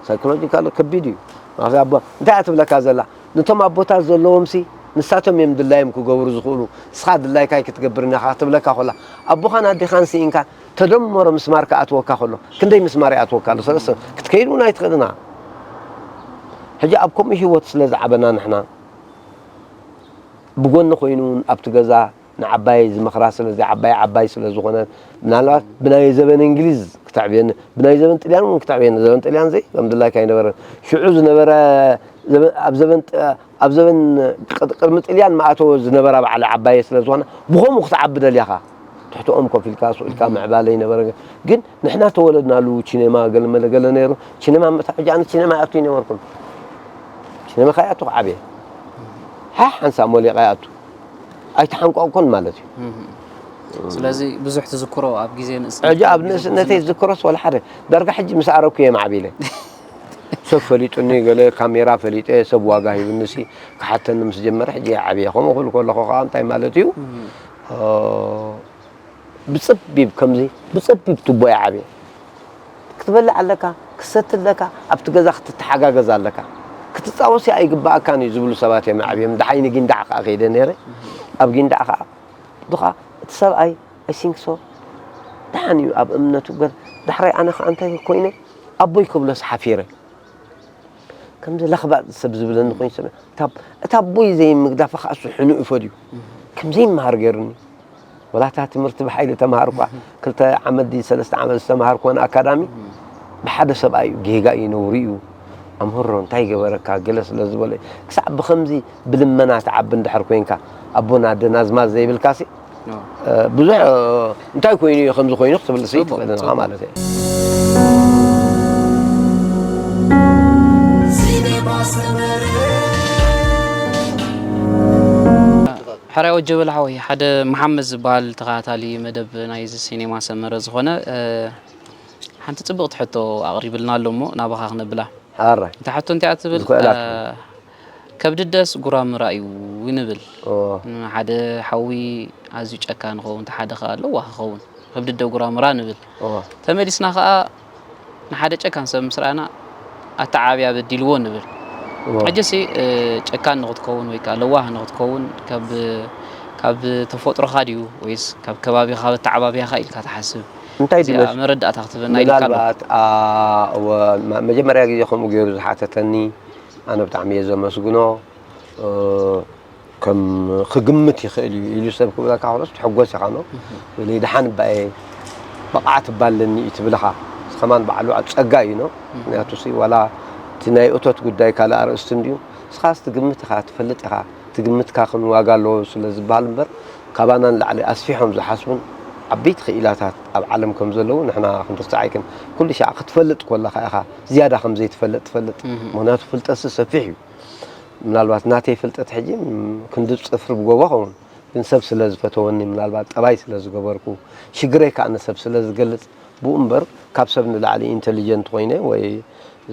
ሳይኮሎጂካል ከቢድ እዩ ምክንያቱ ኣቦ እንታይ እያ ትብለካ ዘላ ነቶም ኣቦታት ዘለዎም ሲ ንሳቶም እዮም ድላዮም ክገብሩ ዝኽእሉ እስኻ ድላይካ ክትገብር ኢኻ ትብለካ ኮላ ኣቦኻን ኣዴኻን ስኢንካ ተደመሮ ምስማር ክኣትወካ ከሎ ክንደይ ምስማር ይኣትወካ ኣሎ ሰለስተ ክትከይድ እውን ኣይትኽእልና ሕጂ ኣብ ከምኡ ህይወት ስለ ዝዓበና ንሕና ብጎኒ ኮይኑ እውን ኣብቲ ገዛ ንዓባይ ዝመኽራ ስለዚ ዓባይ ዓባይ ስለ ዝኾነት ምናልባት ብናይ ዘበን እንግሊዝ ክተዕብየኒ ብናይ ዘበን ጥልያን እውን ክተዕብየኒ ዘበን ጥልያን ዘይ ከም ድላይካ ኣይነበረን ሽዑ ዝነበረ ኣብ ዘበን ኣብ ዘበን ቅድሚ ጥልያን ማእተወ ዝነበራ በዓል ዓባየ ስለ ዝኾና ብኸምኡ ክትዓቢ ደልያኻ ትሕትኦም ኮፍ ኢልካ ስቕ ኢልካ ምዕባለ ይነበረ ግን ንሕና ተወለድናሉ ቺኔማ ገለመለ ገለ ነይሩ ቺኔማ ምእታ ሕጂ ኣነ ቺኔማ ይኣቱ ይነበርኩን ቺኔማ ካይኣቱ ክዓብየ ሓ ሓንሳ ሞሊቐ ይኣቱ ኣይተሓንቋቕኩን ማለት እዩ ስለዚ ብዙሕ ትዝክሮ ኣብ ግዜ ንእስነት ሕጂ ኣብ ንእስነተይ ዝዝክሮስ ወላ ሓደ ዳርጋ ሕጂ ምስ ኣረኩ እየ ማዕቢለ ሰብ ፈሊጡኒ ገለ ካሜራ ፈሊጠ ሰብ ዋጋ ሂብኒ ሲ ክሓተኒ ምስ ጀመረ ሕጂ እየ ዓብየ ከምኡ ክብል ከለኹ ከዓ እንታይ ማለት እዩ ብፀቢብ ከምዚ ብፀቢብ ቱቦ ይዓብየ ክትበልዕ ኣለካ ክትሰቲ ኣለካ ኣብቲ ገዛ ክትተሓጋገዝ ኣለካ ክትፃወሲ ኣይግባኣካን እዩ ዝብሉ ሰባት እዮም ዓብዮም ደሓይ ንጊንዳዕ ከዓ ከይደ ነይረ ኣብ ጊንዳዕ ከዓ ብኻ እቲ ሰብኣይ ኣይሲንክሶ ደሓን እዩ ኣብ እምነቱ ገር ዳሕራይ ኣነ ከዓ እንታይ ኮይነ ኣቦይ ክብሎስ ሓፊረ ከምዚ ለኽባጥ ሰብ ዝብለኒ ኮይኑ ሰብ እታ ኣቦይ ዘይምግዳፋ ከዓ እሱ ሕኑኡ ፈድዩ ከም ዘይመሃር ገይሩኒ ወላ እታ ትምህርቲ ብሓይሊ ተምሃርኳ ክልተ ዓመት ድዩ ሰለስተ ዓመት ዝተምሃርኩወን ኣካዳሚ ብሓደ ሰብኣይ እዩ ጌጋ እዩ ነውሪ እዩ ኣምህሮ እንታይ ገበረካ ገለ ስለ ዝበለ ክሳዕ ብከምዚ ብልመና ትዓቢ እንድሕር ኮይንካ ኣቦን ኣደን ኣዝማድ ዘይብልካሲ ብዙሕ እንታይ ኮይኑ እዩ ከምዚ ኮይኑ ክትብል ሲ ትኽእል ኢኻ ማለት እዩ ሕራይ ወጀበል ሓወይ ሓደ መሓመድ ዝበሃል ተኸታታሊ መደብ ናይዚ ሲኔማ ሰመረ ዝኾነ ሓንቲ ፅብቕቲ ሕቶ ኣቕሪብልና ኣሎ እሞ ናባኻ ክነብላ ሓራይ እታ ሕቶ እንታይ እያ ትብል ዝኽእላ ትብል። ከብዲ ደስ ጉራምራ እዩ ንብል እዎ፣ ሓደ ሓዊ ኣዝዩ ጨካ ንኸውን ሓደ ከዓ ኣለዋ ክኸውን ከብዲ ደ ጉራምራ ንብል እዎ። ተመሊስና ከዓ ንሓደ ጨካን ሰብ ምስ ረኣና ኣተዓብያ በዲልዎ ንብል እዎ። ሕጂ ሲ እ፣ ጨካን ንክትከውን ወይ ከዓ ለዋህ ንክትከውን ካብ ካብ ተፈጥሮኻ ድዩ ወይስ ካብ ከባቢኻ ካብ ኣተዓባብያኻ ኢልካ ትሓስብ እንታይ እዚኣ ድመስ- መረዳእታ ክትበና ኢልካ ኣለኹ። ምናልባት ኣ፣ እወ፣ መ- መጀመርያ ግዜ ከምኡ ገይሩ ዝሓተተኒ ኣነ ብጣዕሚ እየ ዘመስግኖ እ፣ ከም ክግምት ይኽእል እዩ ኢሉ ሰብ ክብለካ ከሎስ ትሕጎስ ኢኻ ኖ ወይ ደሓን እባ እየ ብቕዓት እባ ኣለኒ እዩ ትብልኻ ከማን ባዕሉ ኣብ ጸጋ እዩ ኖ ምክንያቱ ሲ ዋላ እቲ ናይ እቶት ጉዳይ ካልእ ኣርእስቲ እንድዩ ንስኻስ ትግምት ኢኻ ትፈልጥ ኢኻ ትግምትካ ክን ዋጋ ኣለዎ ስለ ዝበሃል እምበር ካባና ንላዕሊ ኣስፊሖም ዝሓስቡን ዓበይቲ ክኢላታት ኣብ ዓለም ከም ዘለዉ ንሕና ክንርስዕ ኣይክን ኩሉ ሻዕ ክትፈልጥ ኮለኻ ኢኻ ዝያዳ ከም ዘይትፈልጥ ትፈልጥ ምክንያቱ ፍልጠትሲ ሰፊሕ እዩ ምናልባት ናተይ ፍልጠት ሕጂ ክንዲ ጽፍሪ ብጎቦ ኸውን ግን ሰብ ስለ ዝፈተወኒ፣ ምናልባት ጠባይ ስለ ዝገበርኩ፣ ሽግረይ ከኣ ንሰብ ስለ ዝገልጽ፣ ብኡ እምበር ካብ ሰብ ንላዕሊ ኢንተሊጀንት ኮይነ ወይ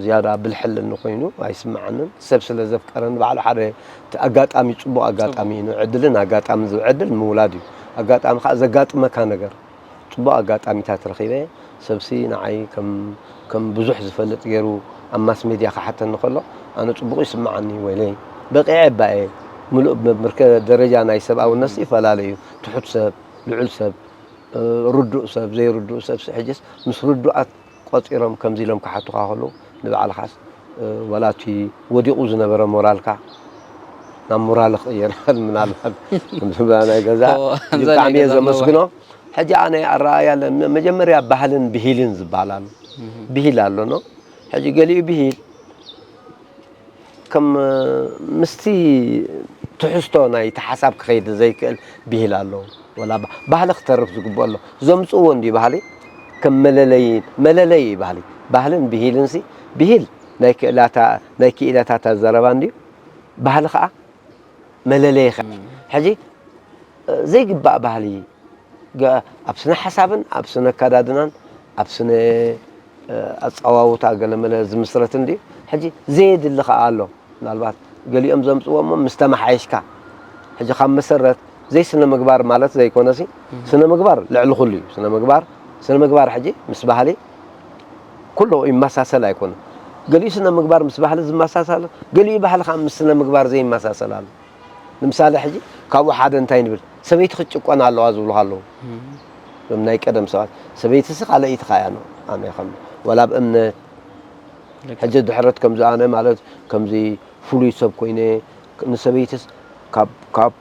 ዝያዳ ብልሒ ኣለኒ ኮይኑ ኣይስምዓንን። ሰብ ስለ ዘፍቀረኒ ባዕሉ ሓደ እቲ ኣጋጣሚ፣ ጽቡቕ ኣጋጣሚ እዩ። ንዕድልን ኣጋጣምን ዝብል ዕድል ምውላድ እዩ። ኣጋጣሚ ከኣ ዘጋጥመካ ነገር፣ ጽቡቕ ኣጋጣሚታት ረኺበ፣ ሰብሲ ንዓይ ከም፣ ከም ብዙሕ ዝፈልጥ ገይሩ ኣብ ማስ ሜድያ ክሓተኒ ከሎ፣ ኣነ ጽቡቕ ይስምዓኒ፣ ወይለይ በቒዐ እባ እየ። ምሉእ ብ-፣ ብርከ ደረጃ ናይ ሰብኣውነትሲ ይፈላለ እዩ። ትሑት ሰብ፣ ልዑል ሰብ፣ እ፣ ርዱእ ሰብ፣ ዘይርዱእ ሰብሲ፣ ሕጅስ ምስ ርዱኣት ቆጺሮም ከምዚ ኢሎም ክሓቱኻ ከለዉ፣ ንባዕልኻስ፣ እ፣ ዋላ እቲ ወዲቑ ዝነበረ ሞራልካ ናብ ሞራል ክቕየር ይኽእል። ምናልባት ከምዚ ናይ ገዛ ኦ፣ ከምዛ ናይ ብጣዕሚ እየ ገዛ ዘመስግኖ። ሕጂ ኣነ ኣረኣእያ ኣለ-፣ መ-፣ መጀመርያ ባህልን ብሂልን ዝበሃል ኣሎ። እህ። ብሂል ኣሎ፣ ኖ? ሕጂ ገሊኡ ብሂል ከም፣ ምስቲ ትሕዝቶ ናይቲ ሓሳብ ክኸይድ ዘይክእል ብሂል ኣሎ። ወላ ባ-፣ ባህሊ ክተርፍ ዝግብኦ ኣሎ። ዘምጽእዎ እንድዩ ባህሊ፣ ከም መለለዪ፣ መለለዪ እዩ ባህሊ። ባህልን ብሂልንሲ፣ ብሂል ናይ ክእላታ-፣ ናይ ክኢላታት ኣዘረባ እንድዩ። ባህሊ ከኣ መለለዪ ከ-፣ እም። ሕጂ፣ እ፣ ዘይግባእ ባህሊ ገ-፣ ኣብ ስነ ሓሳብን ኣብ ስነ ኣከዳድናን ኣብ ስነ፣ እ፣ ኣጸዋውታ ገለመለ ዝምስረት እንድዩ። ሕጂ ዘየድሊ ከኣ ኣሎ። ምናልባት ገሊኦም ዘምጽዎ እሞ ምስ ተመሓየሽካ፣ ሕጂ ካብ መሰረት ዘይስነ ምግባር ማለት ዘይኮነሲ፣ እም። ስነ ምግባር ልዕሊ ኩሉ እዩ። ስነ ምግባር፣ ስነ ምግባር ሕጂ ምስ ባህሊ ኩሉ ይመሳሰል ኣይኮነን። ገሊኡ ስነ ምግባር ምስ ባህሊ ዝመሳሰል ኣሎ፣ ገሊኡ ባህሊ ከኣ ምስ ስነ ምግባር ዘይመሳሰል ኣሎ። ንምሳሌ ሕጂ ካብኡ ሓደ እንታይ ንብል፣ ሰበይቲ ክትጭቆን ኣለዋ ዝብሉኻ ኣለዉ። እም። እዞም ናይ ቀደም ሰባት፣ ሰበይትሲ ካልኣይትኻ እያ ነው። ኣነ ከም፣ ወላ ኣብ እምነት፣ ልክ። ሕጂ ድሕረት ከምዚ ኣነ ማለት ከምዚ ፍሉይ ሰብ ኮይነ፣ ንሰበይትስ ካብ፣ ካብ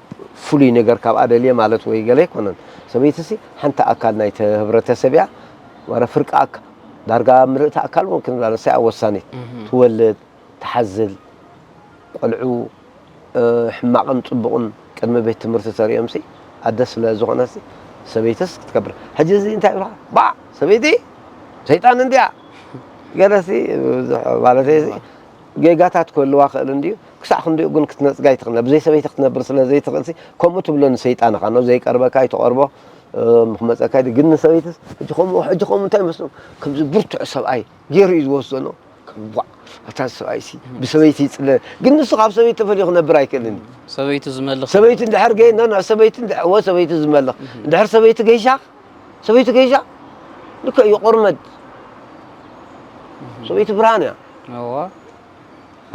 ፍሉይ ነገር ካብኣ ደልየ ማለት ወይ ገለ ኣይኮነን። ሰበይትሲ ሓንቲ ኣካል ናይቲ ህብረተሰብ እያ። ዋላ ፍርቂ ኣካ-፣ ዳርጋ ምልእቲ ኣካል እውን ክንብላ ንሳ እያ ወሳኒት። እህ። ትወልድ፣ ትሓዝል፣ ቆልዑ፣ እ፣ ሕማቕን ጽቡቕን ቅድሚ ቤት ትምህርቲ ተርእዮምሲ፣ ኣደ ስለ ዝኾነሲ፣ ሰበይትስ ክትከብር። ሕጂ እዚ እንታይ ይብልኻ? ባዕ! ሰበይቲ ሰይጣን እንድያ! ገለሲ፣ ብዙሕ ማለተይሲ፣ ጌጋታት ክህልዋ ክእል እንድዩ። ክሳዕ ክንድኡ ግን ክትነጽጋ ኣይትኽእልን። ብዘይ ሰበይቲ ክትነብር ስለ ዘይትኽእልሲ፣ ከምኡ ትብሎ ንሰይጣንኻ፣ ነው ዘይቀርበካ ኣይትቐርቦ፣ እ፣ ክመጸካ ይድ-፣ ግን ንሰበይትስ፣ ሕጂ ከምኡ፣ ሕጂ ከምኡ እንታይ ይመስሎም? ከምዚ ብርቱዕ ሰብኣይ ገይሩ እዩ ዝወስኖ። ከም ቧዕ፣ ኣታ ሰብኣይሲ ብሰበይቲ ይጽለ። ግን ንሱ ካብ ሰበይቲ ተፈልዩ ክነብር ኣይክእልን እዩ። ሰበይቱ ዝመልኽ። ሰበይቲ እንድሕር ገይ-፣ ና፣ ና፣ ሰበይቲ እንድሕር፣ ወ-፣ ሰበይቲ ዝመልኽ። እህ። እንድሕር ሰበይቲ ገይሻ፣ ሰበይቲ ገይሻ፣ ልክዕ እዩ፣ ቆርመድ። እህ። ሰበይቲ ብርሃን እያ። እዋ።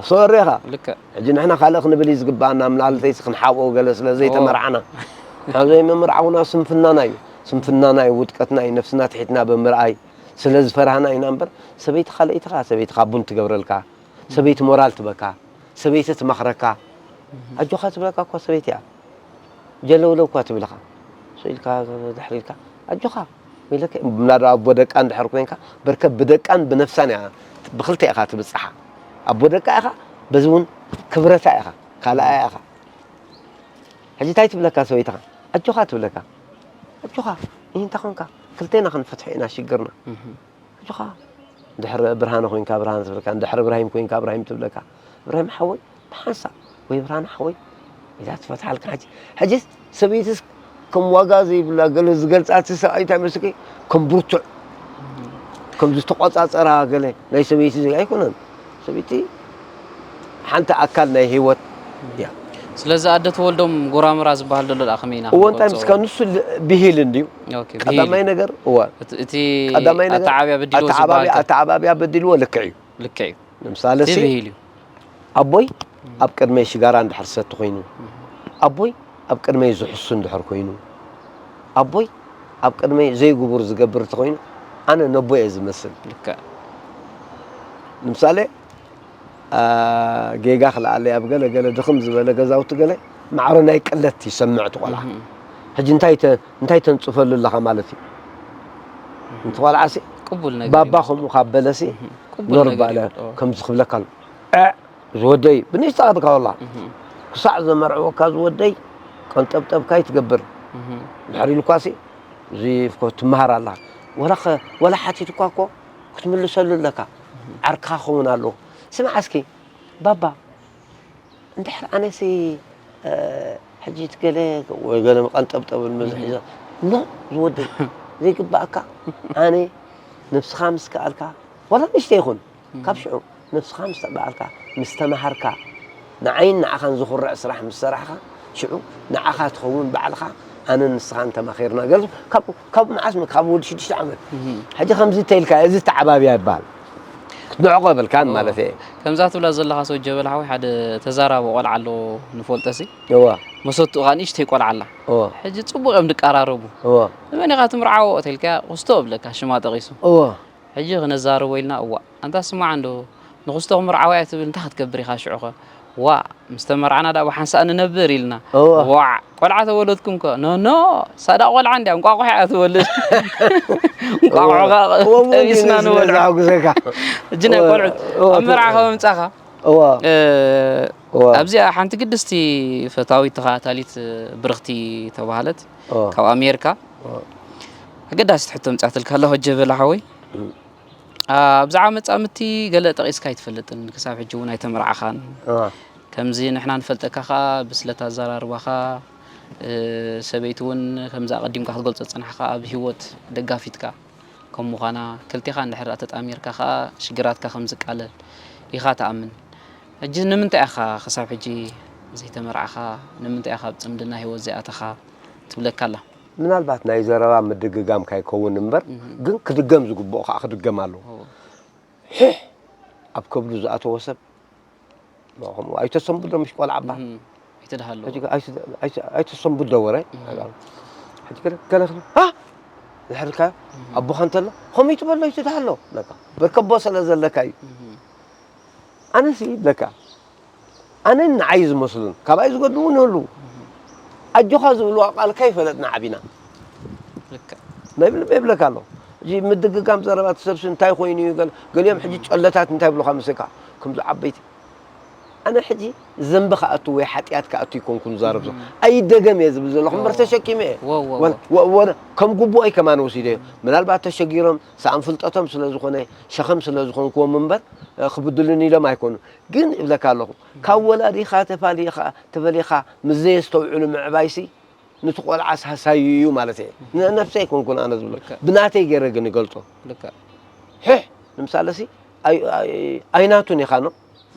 ኣስተወሬኻ። ልክዕ። ሕጂ ንሕና ካልእ ክንብል እዩ ዝግባኣና፣ ምናልተይሲ ክንሓብኦ ገለ ስለ ዘይተመርዓና። እዋ። ንሕና ዘይምምርዓውና ስንፍናና እዩ። ስንፍናና እዩ፣ ውድቀትና እዩ፣ ነፍስና ትሒትና ብምርኣይ ስለ ዝፈራህና ኢና እምበር፣ ሰበይቲ ካልኣይትኻ፣ ሰበይትኻ ቡን ትገብረልካ፣ ሰበይቲ ሞራል ትበካ፣ ሰበይቲ ትመኽረካ፣ እህ። ኣጆኻ ትብለካ እኳ ሰበይቲ እያ። ጀለውለው እኳ ትብልኻ። ስቕ ኢልካ ድሕር ኢልካ፣ ኣጆኻ፣ ኢለካ፣ ምናዳ ኣቦ ደቃ እንድሕር ኮይንካ፣ በርከ ብደቃን ብነፍሳን እያ፣ ብኽልተ ኢኻ ትብጽሓ። ኣቦ ደቃ ኢኻ፣ በዚ እውን ክብረታ ኢኻ፣ ካልኣያ ኢኻ። ሕጂ እንታይ ትብለካ ሰበይትኻ? ኣጆኻ ትብለካ። ኣጆኻ፣ ይህ እንተ ኾንካ፣ ክልቴና ክንፈትሖ ኢና ሽግርና። እህ። ኣጆኻ፣ እንድሕር ብርሃነ ኮይንካ ብርሃነ ትብለካ፣ እንድሕር እብራሂም ኮይንካ እብራሂም ትብለካ። እብራሂም ሓወይ፣ ብሓንሳእ፣ ወይ ብርሃነ ሓወይ፣ ኢላ ትፈትሓልካ። ሕጂ፣ ሕጂስ ሰበይትስ ከም ዋጋ ዘይብላ ገለ ዝገልጻ፣ እቲ ሰብኣይ እንታይ መስለኪ? ከም ብርቱዕ፣ ከም ዝተቖጻጸራ ገለ ናይ ሰበይቲ ዘይ-፣ ኣይኮነን። ሰበይቲ ሓንቲ ኣካል ናይ ህይወት እያ። ስለዚ ኣደ ተወልዶም ጎራምራ ዝበሃል ዘሎ ደኣ ከመይ ኢና እዎ፣ እንታይ ክንገልጾ? ምስካ ንሱ ል-፣ ብሂል እንድዩ። ኦኬ፣ ብሂል ቀዳማይ እዩ። ነገር፣ እዎ። እቲ፣ እቲ ቀዳማይ ነገር፣ ኣተዓባብያ በዲልዎ ኣተዓባብያ፣ ዝበሃል ከ? ኣተዓባብያ በዲልዎ ልክዕ እዩ። ልክዕ እዩ። ንምሳሌ እቲ ሲ፣ ብሂል እዩ። ኣቦይ ኣብ ቅድመይ ሽጋራ እንድሕር ዝሰቲ ኮይኑ፣ ኣቦይ ኣብ ቅድመይ ዝሕሱ እንድሕር ኮይኑ፣ ኣቦይ ኣብ ቅድመይ ዘይግቡር ዝገብር እንተኾይኑ፣ ኣነ ነቦ እየ ዝመስል። ልክዕ። ንምሳሌ፣ ኣ፣ ጌጋ ክለኣለይ ኣብ ገለ ገለ ድኽም ዝበለ ገዛውቲ ገለ ማዕረ ናይ ቅለት ይሰምዕ እቲ ቆልዓ። እህ። ሕጂ እንታይ ተ-፣ እንታይ ተንጽፈሉ ኣለኻ ማለት እዩ? እቲ ቆልዓ ሲ፣ ቅቡል ነገር ባባ እዩ። ከምኡ ካብ በለ ሲ፣ እህ። ቅቡል ኖር ነገር ባለ እዩ። ኦ። ከምዚ ክብለካ ኣሎ። እ፣ ዝወደይ፣ ብንእሽቶ ኣድካ ወላ። እህ። ክሳዕ ዘመርዕወካ ዝወደይ፣ ቀንጠብጠብካ ይትገብር። እህ። ድሕር ኢልኳ ሲ፣ እዚ እኮ ትመሃር ኣላ። ወላ ኸ-፣ ወላ ሓቲትኳ እኮ ክትምልሰሉ ኣለካ። እህ። ዓርካ ክኸውን ኣለዎ። ስምዓ እስኪ፣ ባባ፣ እንድሕር ኣነሲ፣ እ፣ ሕጂ እቲ ገለ ወይ ገለ መቐንጠብጠብ መዝሒ ሒዛ፣ ኖ ዝወደይ ዘይግባኣካ። ኣነ ነብስኻ ምስ ከኣልካ ዋላ ንእሽተይ ይኹን ካብ ሽዑ ነብስኻ ምስ ተባኣልካ ምስ ተማሃርካ ንዓይን ንዓኻን ዝኹርዕ ስራሕ ምስ ሰራሕኻ ሽዑ ንዓኻ ትኸውን ባዕልኻ ኣነን ንስኻን ተማኺርና ገለ ካብ ካብ መዓስ ካብ ወዲ ሽዱሽተ ዓመት ሕጂ ከምዚ ተይልካ እዚ ተዓባብያ ይበሃል ክትንዕቆ የብልካን ማለት እየ። ከምዛ ትብላ ዘለኻ ሰው ጀበል ሓወይ ሓደ ተዛራቢ ቆልዓ ኣሎ ንፈልጦ ሲ እዋ መሰቱ ኸዓ ንእሽተይ ቆልዓ ኣላ እዋ ሕጂ ፅቡቕ እዮም ድቀራረቡ እዋ ንመን ኢኻ ትምርዓዎ ተልካ ክስቶ እብለካ ሽማ ጠቒሱ እዋ ሕጂ ክነዛርቦ ኢልና እዋ ኣንታ ስማዕ እንዶ ንኽስቶ ክምርዓዎ እያ ትብል እንታይ ክትገብር ኢኻ ሽዑኸ ዋእ ምስ ተመርዓና ደኣ ብሓንሳእ ንነብር ኢልና እዋ ዋዕ ቆልዓ ተወለድኩም ከ ኖኖ ሳዳ ቆልዓ እንድያ እንቋቑሖ እያ ትወልድ እንቋቑሖ ኸዓ ጠቢስና ንበልዖ ዘሕጉሰካ ሕጂ ናይ ቆልዑት ኣብ መርዓ ካብ ምምፃእኻ እዋ እዋ ኣብዚኣ ሓንቲ ግድስቲ ፈታዊት ተኸታታሊት ብርኽቲ ተባሃለት እዋ ካብ ኣሜሪካ እዋ ኣገዳሲት ሕቶ ምፃትልካ ኣለኹ ጀበላ ሓወይ ኣብዛዓ መጻምድቲ ገለ ጠቒስካ ኣይትፈልጥን ክሳብ ሕጂ እውን ኣይተመርዓኻን እዋ ከምዚ ንሕና ንፈልጠካ ኸኣ ብስለት ኣዘራርባኻ ሰበይቲ እውን ከምዚ ኣቐዲምካ ክትገልጾ ዝጸናሕካ ኣብ ህይወት ደጋፊትካ ከም ምዃና ክልቴኻ እንድሕር ደኣ ተጣሚርካ ኸኣ ሽግራትካ ከም ዝቃለል ኢኻ ትኣምን ሕጂ ንምንታይ ኢኻ ክሳብ ሕጂ ዘይተመርዓኻ ንምንታይ ኢኻ ኣብ ጽምድና ህይወት ዘይኣተኻ ትብለካ ኣላ ምናልባት ናይ ዘረባ ምድግጋም ካይከውን እምበር ግን ክድገም ዝግብኦ ከዓ ክድገም ኣለዎ። ሒሕ ኣብ ከብዱ ዝኣተዎ ሰብ ከምኡ ኣይተሰንብዶ ምሽ ቆልዓ እባ ኣይተድሃሎ ኣይተሰንብዶ ወረ ሕጂ ገለ ገለ ክብል ሃ ድሕርካ ኣቦኻ እንተሎ ከመይ ትበሎ ኣይትድሃሎ ለካ በርከቦ ስለ ዘለካ እዩ ኣነሲ ይብለካ ኣነን ንዓይ ዝመስሉን ካባይ ዝገድኡ እውን ይህልዉ ኣጆኻ ዝብልዋ ቃል ከይፈለጥና ዓቢና ልክዕ ናይ ብልበ ይብለካ ኣሎ እዚ ምድግጋም ዘረባ እቲ ሰብሲ እንታይ ኮይኑ እዩ ገለ ገሊኦም ሕጂ ጨለታት እንታይ ይብሉካ ምስካ ከምዚ ዓበይቲ ኣነ ሕጂ ዘንቢ ክኣቱ ወይ ሓጢኣት ክኣቱ ይኮንኩ ዝዛረብ ዘሎ ኣይደገም እየ ዝብል ዘለኹ እምበር ተሸኪመ እየ ወ- ወ- ወ- ወ- ወ- ከም ግቡኦይ ከማን ወሲደዮ ምናልባት ተሸጊሮም ሰኣን ፍልጠቶም ስለ ዝኾነ ሸኸም ስለ ዝኾንክዎም እምበር ክብድሉኒ ኢሎም ኣይኮኑ ግን እብለካ ኣለኹ ካብ ወላዲኻ ተፋሊኻ ተፈሊኻ ምስ ዘየስተውዕሉ ምዕባይሲ ንቲ ቆልዓ ሳሳዩ እዩ ማለት እየ ነብሰይ ኣይኮንኩን ኣነ ዝብሎ ብናተይ ገይረ ግን ይገልፆ ሕሕ ንምሳለሲ ኣይናቱን ኢኻኖ